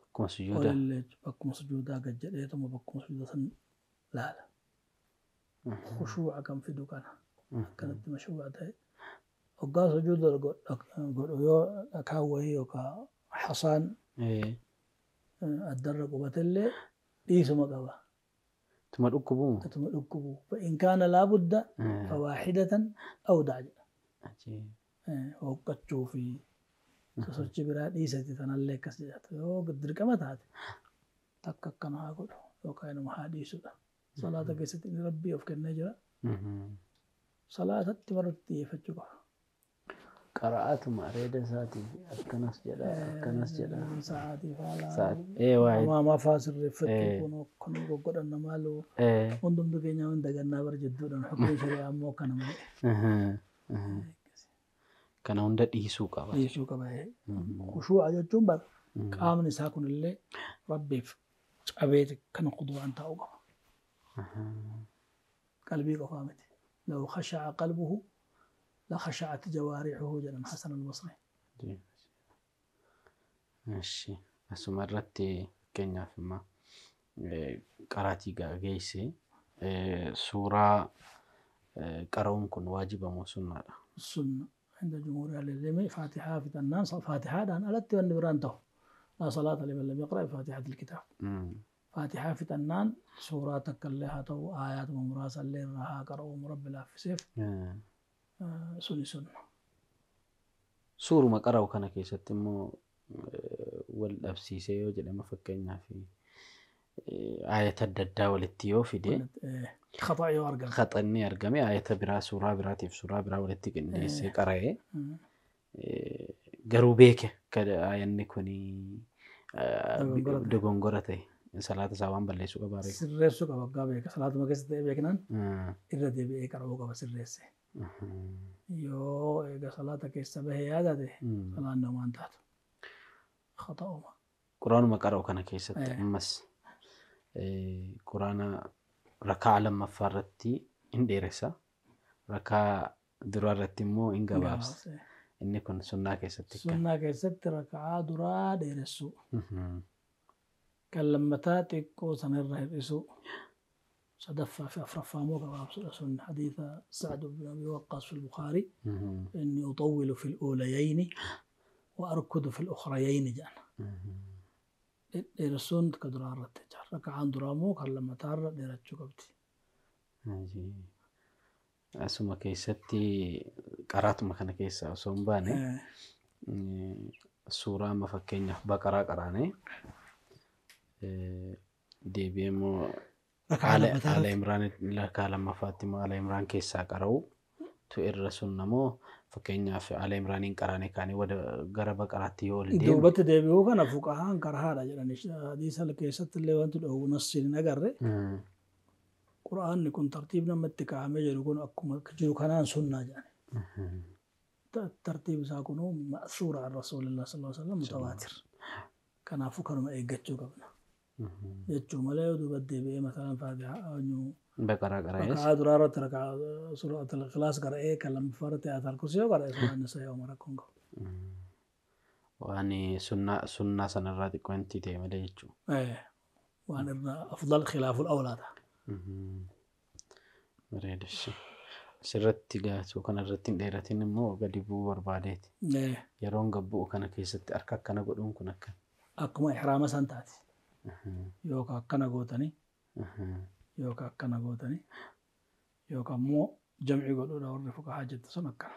Bakkuma sujuudaa. Olillee bakkuma sujuudaa gad jedheetuma bakkuma sujuudaa san laala. Khushuu'a kan fidu kana. Akkanatti mashuu'a ta'e. Hoggaa sujuuda godhu yoo dhakaan wayii yookaan hasaan addarra qubatillee dhiisuma qaba. Tuma dhukkubuu? Tuma dhukkubuu. فإن كان لا بد فواحدة أودع jedha. Hooqqachuu fi sosochii biraa dhiisati tanallee akkas jedhata. Yoo dirqama taate takka akkana haa godhu yookaan inuma haa dhiisudha. Salaata keessatti inni rabbii of kennee jira. Salaatatti barratti xiyyeeffachuu qaba. Qara'aatuma areeda isaatii akkanas jedha akkanas jedha. Sa'aatii fa'aa Amaamaa fa'aa sirreeffachuu kun kun goggodhan maaloo hundumtu keenya waan dagannaa bara jidduudhaan hukumii shari'aa ammoo akkana malee. Kana hunda dhiisuu qaba. Dhiisuu qaba. Khushuu'a jechuun bara qaamni isaa kunillee rabbiif cabee kana quduwaan taa'uu qaba. Qalbii qofaa miti. Law khasha'a qalbuhu لخشعت جوارحه جل حسن البصري. ماشي أسمع رتي كينيا فيما قراتي جيسي Suuraa qara'uun kun waajiba moo sunnaadha? Sunna. عند جمهور أهل العلم فاتحة في الناس فاتحة دان ألت والنبران تو لا صلاة لمن لم يقرأ فاتحة الكتاب. فاتحة في النان سورة كلها تو آيات ومراسل اللي راها قرأوا مرب الأفسف. سنة سنة. سورة ما قرأوا كان كيست مو والأفسيسة يوجد ما فكرنا في آية الددا والتيو في دي. خطأ يارجم. خطأ إني أرجمي آية برا سورة برا تيف سورة برا ولتي كنيسة قرأه. قروبيك كده آية نكوني دعونغورته صلاة سوام بلي سوق بارك. سر سوق بقى بيك صلاة ما كست بيكنان. إذا دي بيك أروق بس سر يو إذا صلاة كيس به هذا ده صلاة نومان تحت. خطأ ما. قرآن ما قرأه كان كيست مس. قرآن ركعة لما فرتي إن درسا ركعة درارتي مو إن جوابس إني كن سنة كيست سنة كيست ركعة درا درسو كلمتا تكو سنة رسو صدفة في أفرفا مو جوابس سنة حديث سعد بن أبي وقاص في البخاري إني أطول في الأوليين وأركض في الأخريين جانا درسون كدرارة تجار ركعان درامو كلمة تار درتشو قبتي. أسمع كيستي قرأت مكان كيسة أسوم باني سورة ما فكين بقرة قراني دي بيمو على عمران لكلام فاطمة على عمران كيسة قرأو تو الرسول نمو فكين في على عمران قراني كاني ود غرب قراتي ولدي دوبت ديبيو كان فقهاء قرها رجل حديث الكيسة اللي وانت لو نص نجرة قرآن يكون ترتيبنا متكع مجر يكون أكم كجرو كنان سنة يعني ترتيب ساكنو مأثور عن رسول الله صلى الله عليه وسلم متواتر كان فكر ما يجتشو قبلنا يجتشو ملايو دوبت ديبي مثلا فاتحة إنه بقرة قرأ ركعة درارة ركعة سورة الإخلاص قرأ كلام فرت آيات الكرسي قرأ سورة النساء ومرة كونغو. وأني سنة سنة سنة راتي كنتي تعمل يجوا. إيه وأنا أفضل خلاف الأولاد. مريدش سرت تجاه وكان الرتين ديرتين مو قد يبوا برباديت. إيه. يرون قبو وكان كيست أركك كان قدوم كنا كان. أكما إحرام سنتات. يوكا كنا قوتني. يوكا كنا قوتني يوكا مو جمع يقولوا له الرفق حاجة سنة كنا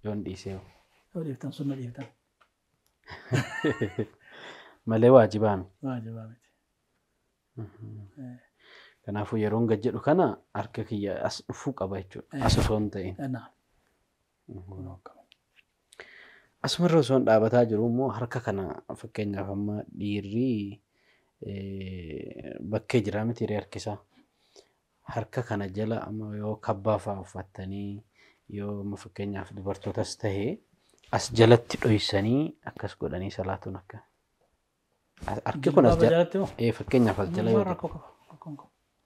يون ديسيو يون ديفتن سنة ديفتن ما لي واجبان واجبان كان فو يرون جدو كنا أركك يا أس فوق أبيتشو أسفون تين نعم أسمر رسون دابتا جرومو حركة كنا فكنا فما ديري bakkee jira miti harkisaa harka kana jala amma yoo kabbaa fa'aa uffatanii yoo amma fakkeenyaaf dubartootas tahee as jalatti dhoysanii akkas godhanii salaatuun akka harki kun as jala fakkeenyaaf as jala yoo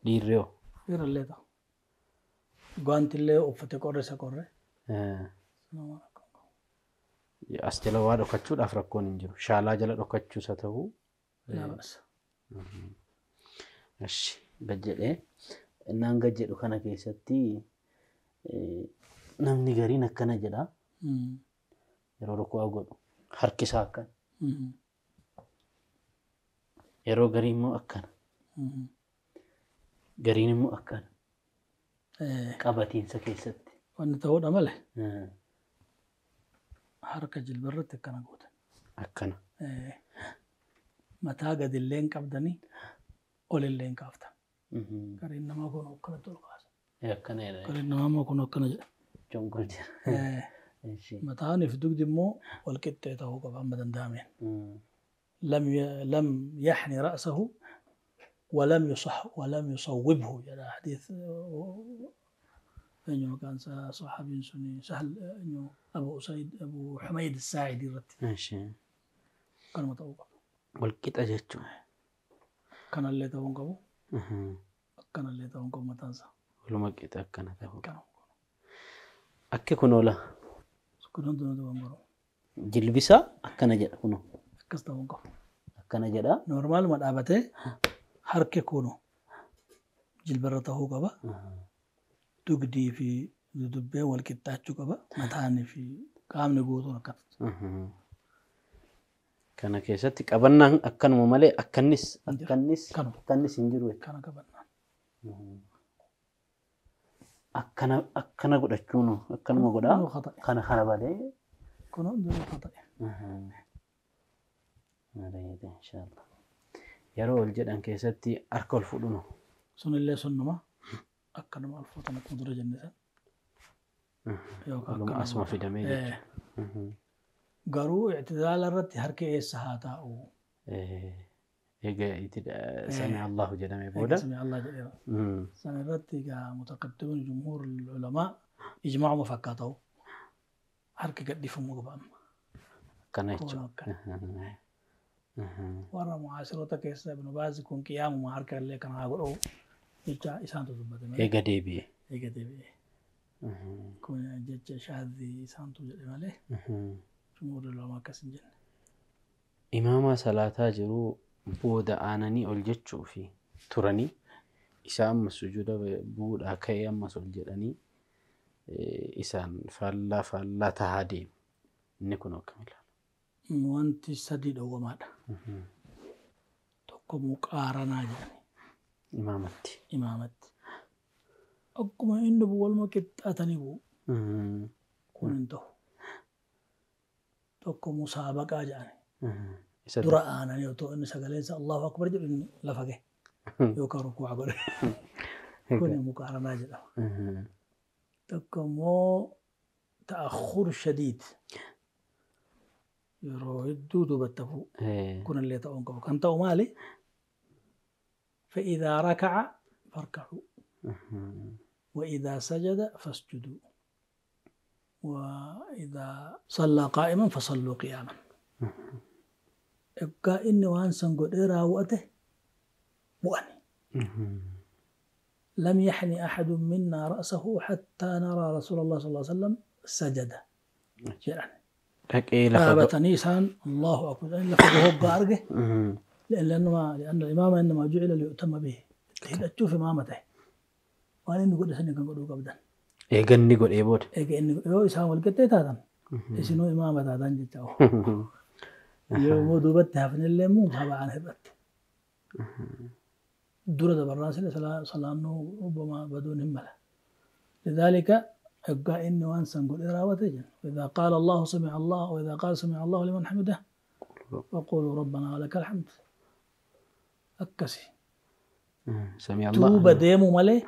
dhiirri yoo dhiirallee ta'u guantillee uffate qorre isa qorre as jala waa dhokachuudhaaf rakkoon hin jiru shaalaa jala dhokachuus haa ta'u እሺ ገጀዴ እናን ገጀዱ ከነ ከሰቲ namni gariin akkana jedha yeroo ruku'aa godhu harki isaa akkana yeroo garii immoo akkana gariin immoo akkana qabatiinsa keessatti wanni ta'uudha malee harka jilbarratti akkana gootan akkana mataa gadillee hin qabdanii olillee hin kaaftan. Gariin namaa kun akkanatti ol kaasa. Akkana jedha. Gariin namaa immoo kun akkana jedha. Jonqolcha. Mataan fi dugdi immoo wal qixxee ta'uu qaba amma danda'ameen. لم يحني رأسه ولم يصح ولم يصوبه إلى حديث إنه كان صحابي سني سهل إنه أبو أسيد أبو حميد الساعدي رت. ماشي. كان متوقع. والكت أجتشو. كان اللي توقعه. كان اللي توقعه ما تنسى. ولما كت كان توقع. أكيد كنولا. كنون دون توقعه. جلبسا أكنا جد كنو. أكس توقعه. أكنا جدا. نورمال ما دابته حركة كونو. Jilbarra ta'uu qaba. Dugdii fi dudubbee wal qixxaachuu qaba. Mataanii fi qaamni guutuun akkasitti. Kana keessatti qabannaan akkanuma malee akkannis akkannis Kanuma. akkannis hin jiru jechuudha. Kana qabannaan. Akkana akkana godhachuun akkanuma godhaa Kun khata'i. kana kana balee. Kun hundinuu khata'i. Bareeda inshaallah. Yeroo ol jedhan keessatti harka ol fuudhunu. Sunillee sunnuma akkanuma ol fuutan akkuma dura jenne san. Yookaan Oluma akkanuma asuma godha. fidamee jechuudha. Garuu ictidaala irratti harki eessa haa taa'u? Egaa itti sami Allahu jedhamee booda. Sami Allah jedhee. San irratti egaa mutaqaddimuun jumhuur ulamaa ijmaa'uma fakkaata'u. Harki gadhiifamuu qaba amma. Akkana Kun jechuudha. akkana. Warra mucaasirota keessa Ibnu Baaz kun qiyaamuma harka illee kana haa godhu jecha isaantu dubbate malee. Eega deebi'e. Eega deebi'e. Kun jecha shaadii isaantu jedhe malee jumhuur ulamaa akkas hin jenne. Imaama salaataa jiru booda aananii ol jechuu fi turanii isaa amma sujuuda bu'uudhaa ka'ee ammas ol jedhanii isaan faallaa faallaa tahaa deemu. Inni kun akkam ilaala? Wanti sadii dhowwamaadha. Tokko muqaaranaa jedhani Imaamatti. imaamatti. Akkuma inni bu'u waluma qixxaatanii bu'u kun hin ta'u. Tokko musaabaqaa jedhani. Isa Dura aananii otoo inni sagaleensa Allahu akbar jedhu inni lafa gahe yookaan rukuu'a godhe. Kun muqaaranaa jedhama. Tokko immoo ta'akhur shadiid yeroo hedduu duubatti hafuu kunillee ta'uu hin qabu. Kan ta'u maali? فإذا ركع فاركعوا وإذا سجد فاسجدوا وإذا صلى قائما فصلوا قياما. Egaa inni waan san godhee raawwate bu'ani. لم يحني أحد منا رأسه حتى نرى رسول الله صلى الله عليه وسلم سجد. jedhan. Dhaqee lafa ga'u. Dhaabatanii isaan Allahu akbar jedhanii lafa gahoo hoggaa arge لأن الإمامة إنما جعل ليؤتم به. Hidhachuuf imaama ta'e. Waan inni godhe sani kan godhuu qabdan. Eega inni godhee booda. Eega inni yoo isaan wal qixxee taatan isinuu imaama taatan jecha. Yoo immoo duubatti hafnillee immoo haba'aan hir'atte. Dura dabarraa sile salaannuu rubbama baduun hin mala. لذلك egaa inni waan san godhee raawwate jenna. وإذا قال الله سمع الله وإذا قال سمع الله لمن حمده فقولوا ربنا ولك الحمد. Akkasi. Sami Allah. Duuba deemu malee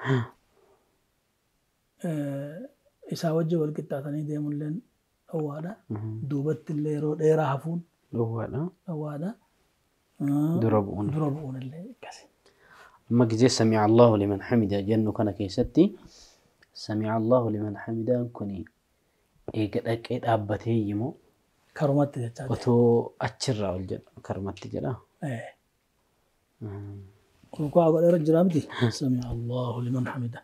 isaa wajjin wal qixxaatanii deemulleen dhowwaadha. Duubatti illee yeroo dheeraa hafuun Dhowwaadha. dhowwaadha. Dura bu'uun. Dura bu'uun illee akkasi. Amma gizee sami Allahu liman hamida jennu kana keessatti sami Allahu liman hamidaan kun eega dhaqee dhaabbatee yimoo Karumatti jechaa jira. otoo achirraa ol jedha karumatti jedha. Rukuu'a godheera jira miti. Sami Allahu liman hamida.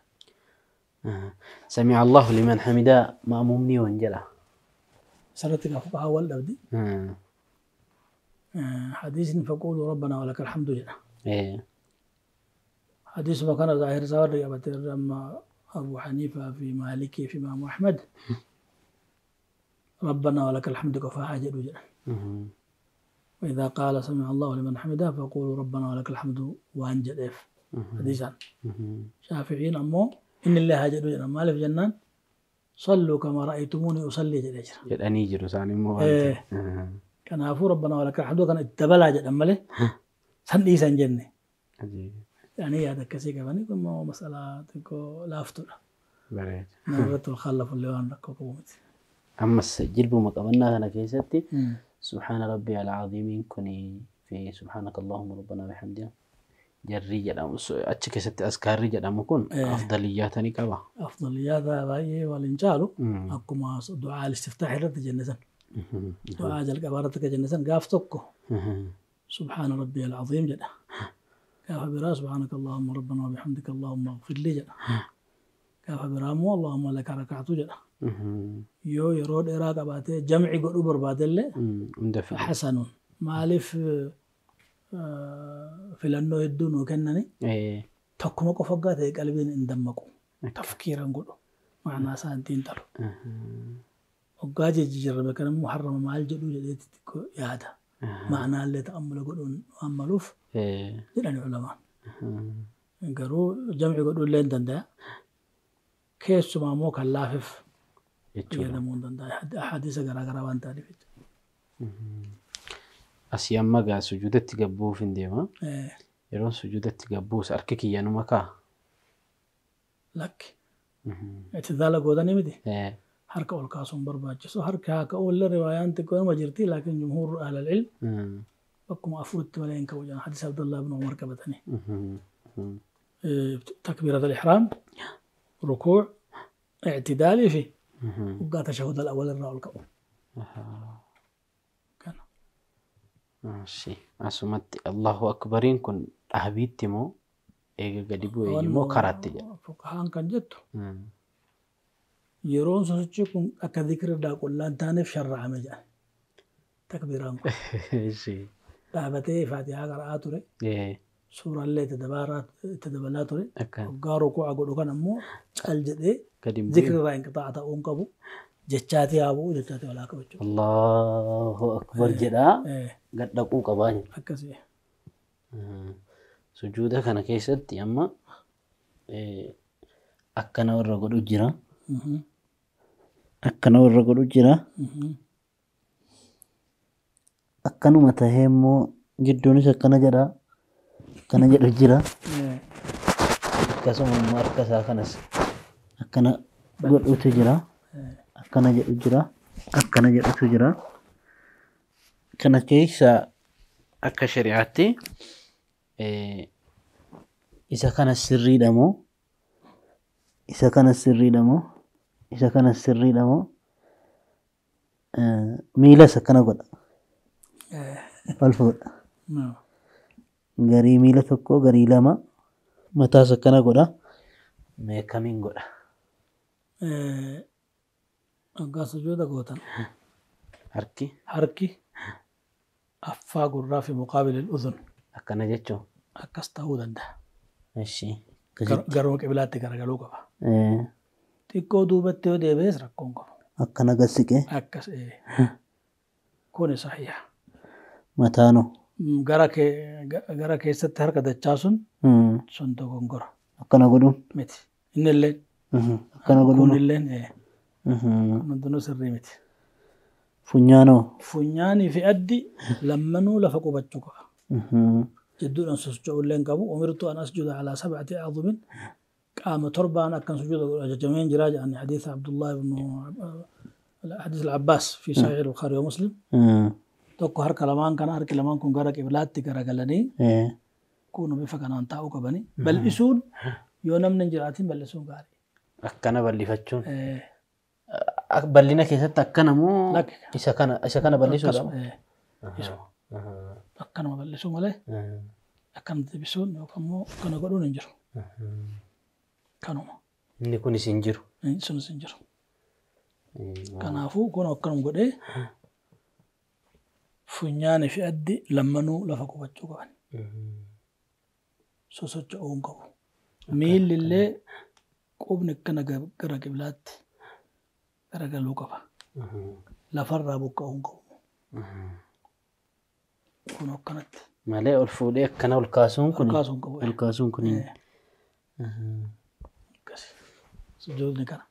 Sami Allahu liman hamidaa ma'muumni yoon jedha. Isarratti gaafa fuqahaa wal dhabdi. Hadiisni faquulu rabbana walaka alhamdu jedha. Hadiisuma kana zaahir isaa warri qabate amma Abu Haniifaa fi Maalikii fi Imaamu Ahmad ربنا ولك الحمد qofaa haa jedhu jedhan. وإذا قال سمع الله لمن حمده فقولوا ربنا ولك الحمد waan jedheef hadiisaan. Shaaficiin ammoo inni illee haa jedhu jedhan. Maaliif jennaan صلوا كما رأيتموني أصلي jedhee jira. Jedhanii jiru isaan immoo waan ta'e. Kanaafuu ربنا ولك الحمد kana itti dabalaa jedhan malee san dhiisan jenne. Yani yaada akkasii qabanii kun immoo masalaa xiqqoo laaftuudha. Bareeda. Nama irratti wal khallafu illee waan rakkoo qabu miti. Ammas jilbuma qabannaa kana keessatti سبحان ربي العظيم كوني في سبحانك اللهم ربنا بحمدك jarri jedhamu achi keessatti askaarri jedhamu kun afdaliyyaata ni qaba. Afdaliyyaata baay'ee wal hin caalu akkuma du'aa istiftaax irratti jenne san. Du'aa jalqabaa irratti akka jenne san gaaf tokko سبحان ربي العظيم jedha. Gaafa biraa سبحانك اللهم ربنا وبحمدك اللهم اغفر لي jedha. Gaafa biraa immoo اللهم لك ركعت jedha. Yoo yeroo dheeraa qabaatee jamci godhuu barbaadellee Hunda fida. حسن. Maaliif filannoo hedduu nuu kennani Tokkuma qofa hoggaa ta'e qalbiin hin dammaqu. Tafkiiran godhu. Ma'anaa isaa hin xiinxalu. Hoggaa jijjiirame kan immoo harrama maal jedhu jedheetti xiqqoo yaada. Ma'anaallee ta'ammula godhuun waan maluuf jedhani ulamaan. Garuu jam'i godhuu illee hin danda'a. Keessumaa immoo kan laafeef fayyadamuu hin danda'a. Hadiisa garaa garaa waan ta'aniif jechuudha. Asii amma gaa sujuudatti gabbuuf hin deema. Yeroon sujuudatti gabbuus harki kiyya numa ka'a. Lakki. Itidaala gootanii miti. Harka ol kaasuun barbaachisu. Harka haa ka'u illee riwaayaan xiqqoo nama jirti laakiin jumhuurru ahlal ilm bakkuma afuritti malee hin ka'u jedhan hadiisa Abdullah ibn Umar qabatanii. Takbiirat al-ihraam, rukuu, i'tidaalii fi waggaa tashahhud al-awwal irraa ol ka'u. Kana. Asumatti Allahu Akbariin kun dhaabiitti moo eega gadi bu'ee immoo karaatti jedha. Fuqahaan kan jettu yeroon sosochii kun akka zikirraa qullaa hin taaneef sharra'ame jedhan. Takbiiraan kun. Dhaabatee Faatihaa qara'aa ture. Suuraallee itti dabalaa ture. Waggaa rukuu'a godhu kan ammoo cal jedhee zikirraa inqixaa'a ta'uu hin qabu. Jechaatii haa bu'u jechaatii walaa qabu jechuudha. Allahu Akbar jedhaa gad dhaquu qabaa. Akkasii. Sujuuda kana keessatti amma akkana warra godhu jira. Akkana warra godhu jira. Akkanuma tahee immoo jidduunis akkana jedha. Akkana jedhu jira. Akkasuma immoo harka isaa kanas akkana godhutu jira. Akkana jedhu jira. Akkana jedhutu jira. Kana keessa akka shari'aatti isa kana sirriidha moo? Isa kana sirriidha moo? Isa kana sirriidha moo? Miilas akkana godha. Ol fuudha. Garii miila tokko garii lama mataas akkana godha. Mee kamiin godha? Waggaa sujuuda gootan. Harki? Harki affaa gurraa fi muqaabil al-udhun. Akkana jechuun? Akkas ta'uu danda'a. Ishi. Garuma qibilaatti garagaluu qaba. Xiqqoo duubatti yoo deebi'es rakkoon qabu. Akkana gad siqee? Akkas kuni sahiha. Mataanoo? Gara keessatti harka dachaasuun sun dogongora. Akkana godhuun? Miti. Innillee. Akkana godhuun? Kunilleen kun hundinuu sirrii miti. Funyaanoo? Funyaanii fi addi lammanuu lafa qubachuu qaba. Jidduudhaan sosocho'uu illee hin qabu. Umirtu an asjuda alaa sab'ati a'dhumin qaama torbaan akkan sujuuda godhu ajajameen jiraa jedhani hadiisa Abdullah ibn hadiis al-Abbaas fi Sahih al-Bukhari wa Muslim. Tokko harka lamaan kana harki lamaan kun gara qiblaatti garagalanii kun bifa kanaan taa'uu qabani. Bal'isuun yoo namni hin jiraatin bal'isuun gaarii. Akkana bal'ifachuun. Bal'ina keessatti akkana moo isa kana bal'isuudha? Akkanuma bal'isuu malee akkana deebisuun yookaan immoo akkana godhuun hin jiru. Kanuma. Inni kunis hin jiru. Sunis hin jiru. Kanaafuu kun akkanuma godhee funyaanii fi addi lammanuu lafa qubachuu qaban. Sosocho'uu hin qabu. Miilli illee qubni akkana gara qiblaatti garagaluu qaba. Lafarraa buqqa'uu hin qabu. Kun akkanatti. Malee ol fuudhee akkana ol kaasuun kun. Ol kaasuun qabu. Ol kaasuun kun. Akkasi. Sujuudni kana.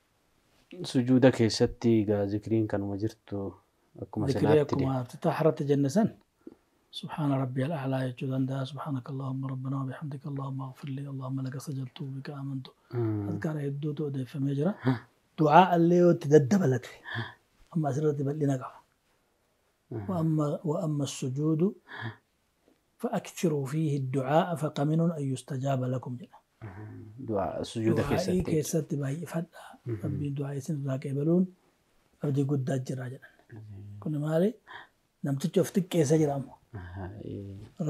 Sujuuda keessatti egaa zikriin kanuma jirtu akkuma Zikrii silaatti akkuma iftitaaha jenne san سبحان ربي الأعلى jechuu danda'a سبحانك اللهم ربنا وبحمدك اللهم اغفر لي اللهم لك سجدت وبك آمنت adkaara hedduutu odeeffamee jira. Du'aa illee yoo itti daddabalate amma asirratti bal'ina qaba. وأما السجود فأكثروا فيه الدعاء فقمن أن يستجاب لكم jedha. Du'aa sujuuda Du'aa'ii keessatti. Keessatti baay'ifadhaa. Rabbiin du'aa isin irraa qeebaluun abdii guddaa jira jedhan. Kun maali? Namtichi of xiqqeessa jira amma.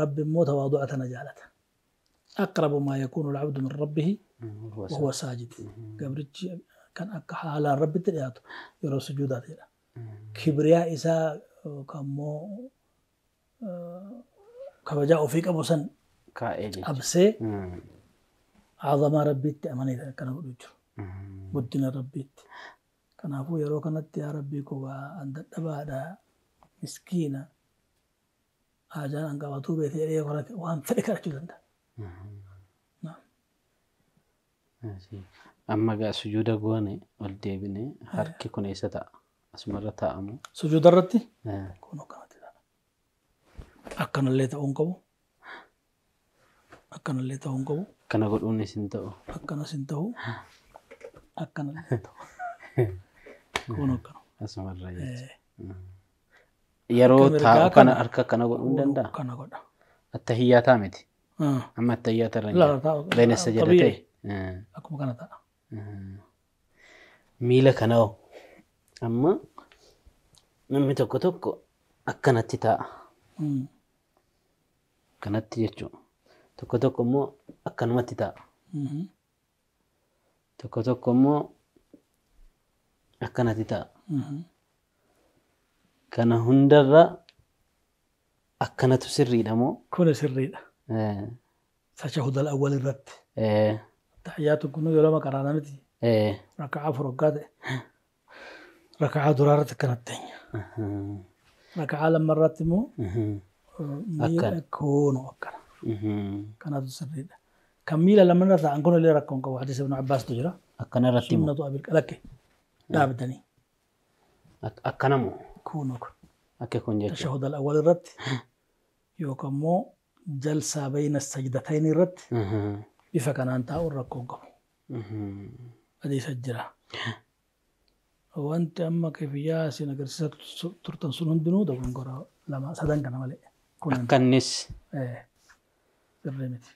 Rabbi immoo tawaadu'a tana jaalata. أقرب ما يكون العبد من ربه وهو ساجد. Gabrichi kan akka haalaan Rabbitti dhiyaatu yeroo sujuudaati jedha. Kibriyaa isaa yookaan immoo kabajaa ofii qabu san Kaa'ee jechuudha. Cabsee Azamaa Rabbiitti amanee akkana godhu jiru. Guddina Rabbiitti. Kanaafuu yeroo kanatti yaa Rabbii koo an dadhabaadha, miskiina, haajaan an qabatuu beete jedhee waan fedhe kadhachuu danda'a. Amma gaa sujuuda goone ol deebine harki kun eessa ta'a? Asumarra taa'amu. Sujuuda irratti? Kun akkanatti ta'a. Akkanallee ta'uu hin qabu. Akkanallee ta'uu hin qabu. Akkana godhuunis hin ta'u. Akkanas hin ta'u. Akkanallee hin ta'u. Kun akkana. Asumarra jechuudha. Yeroo taa'u kana harka akkana godhuu hin danda'a? Akkana godha. Attahiyyaataa miti. Amma attahiyyaata irra hin jiru. Beenessa jala ta'e. Akkuma kana ta'a. Miila kana hoo amma namni tokko tokko akkanatti taa'a. Akkanatti jechuudha. Tokko tokko immoo akkanumatti taa'a. Tokko tokko immoo akkanatti taa'a. Kana hundarra akkanatu sirriidha moo? Kun sirriidha. Tashahhud al-awwal irratti. Tahiyyaatu kun yeroo lama qaraana miti. Raka'aa afur hoggaa ta'e. Raka'aa duraa irratti akkanatti teenya. Raka'aa lammarratti immoo miila koonoo akkana. Kanaatu sirriidha. Kan miila lamarra taa'an kun illee rakkoon qabu. Hadiisa Ibn Abbaastu jira. Akkana irratti moo? Sunnatu abil lakke dhaabdanii. Akkana moo? Koonoo kun. Akka kun jechuudha. Tashahhud al-awwal irratti yookaan immoo jalsaa bayna sajdatayn irratti bifa kanaan taa'uun rakkoon qabu. Hadiisa jira. Wanti amma kifiyyaa isin agarsiisa turtan sun hundinuu dogongora lama sadan kana malee. Akkannis. Sirrii miti.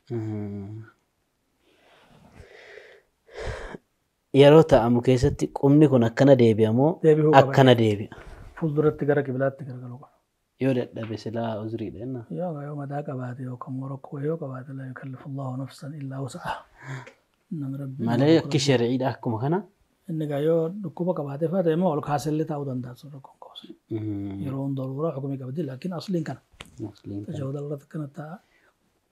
Yeroo taa'amu keessatti qubni kun akkana deebi'a moo akkana deebi'a? Fuulduratti gara qiblaatti garagaluu qaba. Yoo dadhabe silaa uzriidha jenna. Yoo madaa qabaate yookaan immoo rakkoo yoo qabaate laa yukallifu Allahu nafsan illaa wus'ahaa. Malee akki shari'iidha akkuma kana. Inni egaa yoo dhukkuba qabaate fa'aa ta'e immoo ol kaasellee taa'uu danda'a sun rakkoon qabu. Yeroo daruuraa hukumii qabdi laakiin asliin kana. Tashahhud irratti akkana taa'a.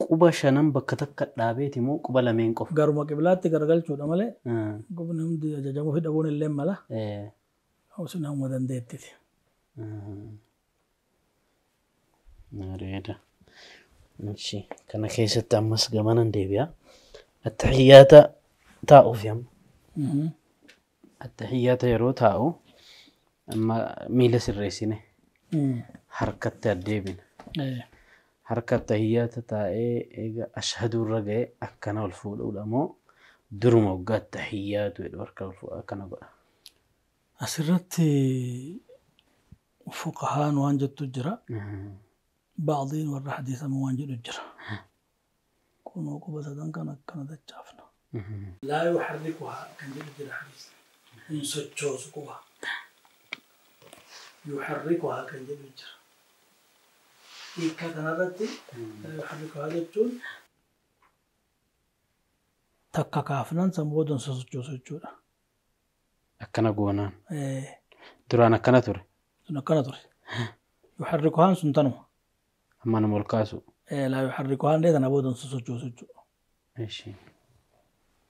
Quba shanan bakka takka dhaabeeti moo quba lameen qofa? Garuma qiblaatti garagalchuudha malee qubni hundi ajajamuu fi dhabuun illee mala. Sun hamma dandeettiti. Bareeda. Kana keessatti ammas gamanan deebi'a. Attahiyyaata taa'uuf yamma. Attahiyyaata yeroo taa'u amma miila sirreessine harkatti addeebina. Harka attahiyyaata taa'ee eega ashhadu irra ga'e akkana ol fuudhuudha moo duruma waggaa attahiyyaatu jedhu harka ol fuudha akkana godha. Asirratti fuqahaan waan jettu jira. Ba'diin warra hadiisama waan jedhu jira. Kunoo quba sadan kan akkana dachaafna. Laa yuharrikuhaa kan jedhu jira hadiisni. Hin sochoosu quba. Yuharrikuhaa kan jedhu jira. Hiikkaa kanarratti laa yuharrikuhaa jechuun takka kaafnan san booda hin sochoosu jechuudha. Akkana goonaan. Duraan akkana ture. Sun akkana ture. Yuharrikuhaan sun tanuma. Amma nama ol kaasu. Laa yuharrikuhaan illee tana booda hin sochoosu jechuudha.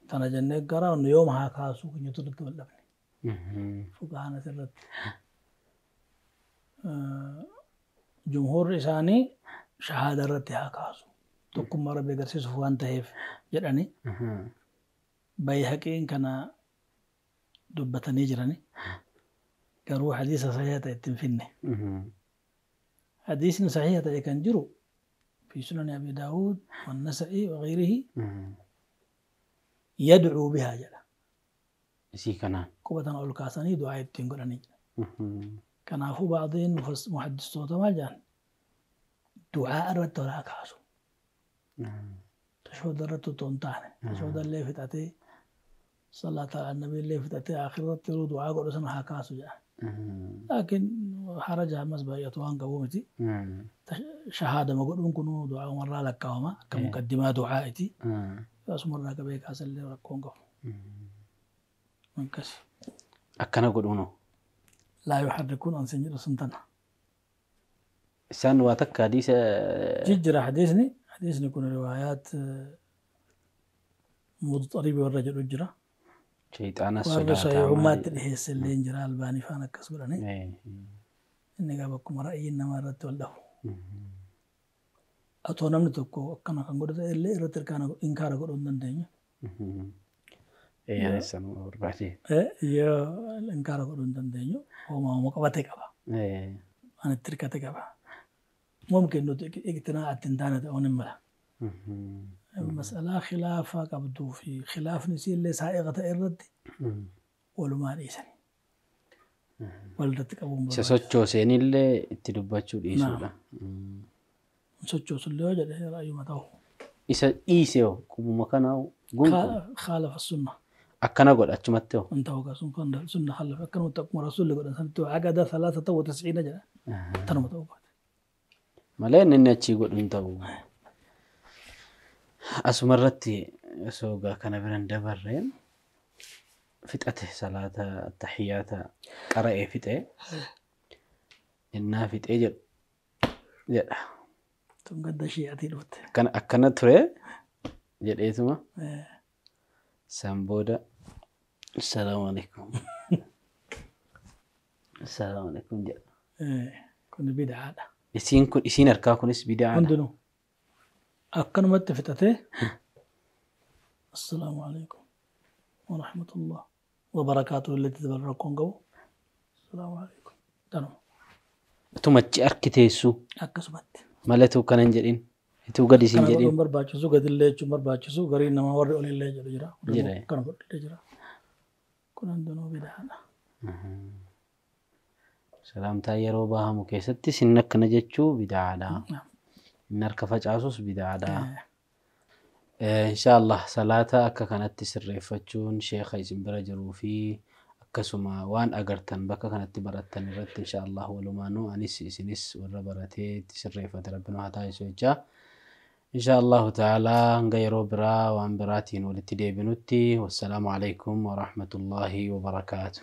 Tana jennee gara nu yooma haa kaasuu keenyatu irratti wal dhabne. Fuqahaan asirratti. Jumhuurri isaanii shahaada irratti haa kaasu. Tokkummaa Rabbi agarsiisuuf waan ta'eef jedhani. Bayhaqiin kana dubbatanii jirani. Garuu hadiisa sahiha ta'e itti hin finne. Hadiisni sahiha ta'e kan jiru fi sunani Abi Daawud والنسائي وغيره يدعو بها jedha. Isii kanaan. Quba tana ol kaasanii du'aa ittiin godhanii jedha. Kanaafuu ba'diin muhaddistoota maal jedhan du'aa irratti ol haa kaasu. Tashahhud irratti otoo hin taane tashahhud illee fixatee salaata annabii illee fixatee akhirratti yeroo du'aa godhu sana haa kaasu jedhan. Laakiin haraja ammas baay'atu waan qabu miti. Shahaadama godhuun kun du'aa umarraa lakkaawama akka muqaddimaa du'aa'iti. Asumarraa qabee kaasallee rakkoon qabu. Akkas. Akkana godhuunoo? Laa yuharrikuun an sin jedhu sun tana. Isaan waa takka hadiisa. Jijjira hadiisni. Hadiisni kun riwaayaat Muxxaribi warra jedhu jira. Shayxaana Warra sodaataa sahiihummaatti maali? Dhiheesse illee hin jira Albaanii faan akkas godhani. Inni egaa bakkuma ra'ayiin namaa irratti wal dhahu. Atoo namni tokko akkana kan godhu ta'e illee irratti inkaara godhuu hin dandeenyu. Anis sanuma barbaade. Yoo inkaara godhuu hin dandeenyu homaa homaa qabate qaba. Waan itti hirkate qaba. Mumkin nuti iqtinaa itti hin taane ta'uun hin mala. Mas'alaa khilaafa qabduu fi khilaafni isii illee saa'iqa ta'e irratti walumaa dhiisani. Walirratti qabuun Isa barbaachisu. sochooseenillee itti dubbachuu dhiisuudha. Sochoosu illee yoo jedhe ra'ayuma ta'u. Isa dhiise hoo qubuma kana gonkumaa Khaalafa sunna. Akkana godha achumatti hoo. Hin ta'u gaa sun kan sunna khalafa akkanumatti akkuma rasuulli godhan sanatti aqada 93 jedha. Tanuma ta'uu qabaate. Malee inni achii godhu hin ta'u. Asumarratti osoo gaa kana biran dabarreen fixate salaata tahiyyaata qara'ee fixee innaa fixee jedhu jedha. Tun gadda shi'atii dhufte. Akkana ture jedheetuma san booda assalaamu alaikum assalaamu alaikum jedha. Kun bid'aadha. Isiin kun isiin harkaa kunis bid'aadha. Hundinuu akkanumatti fixatee assalaamu alaikum wa rahmatullah wa barakaatuhu illee itti dabalu rakkoon qabu. Assalaamu alaikum. Tanuma. Utuma achi harki teessu Akkasumatti. malee tuu kana hin jedhin ituu gadi siin Kana jedhin. godhuun barbaachisu gadillee jechuun barbaachisu gariin namaa warri olillee jedhu jira. Jira. Kana godhullee jira. Kun hundinuu bid'aadha. Salaamtaa yeroo bahamu keessatti sin akkana jechuu bid'aadha. Inni harka facaasus bid'aadha. Inshaallah salaata akka kanatti sirreeffachuun sheekha isin bira jiruu fi akkasuma waan agartan bakka kanatti barattan irratti inshaallah walumaanuu anis isinis warra baratee itti sirreeffate rabbi nu haa taasisu jechaa. Inshaallahu ta'ala hanga yeroo biraa waan biraatiin walitti deebinutti wassalaamu alaikum wa rahmatullahi wa barakaatuh.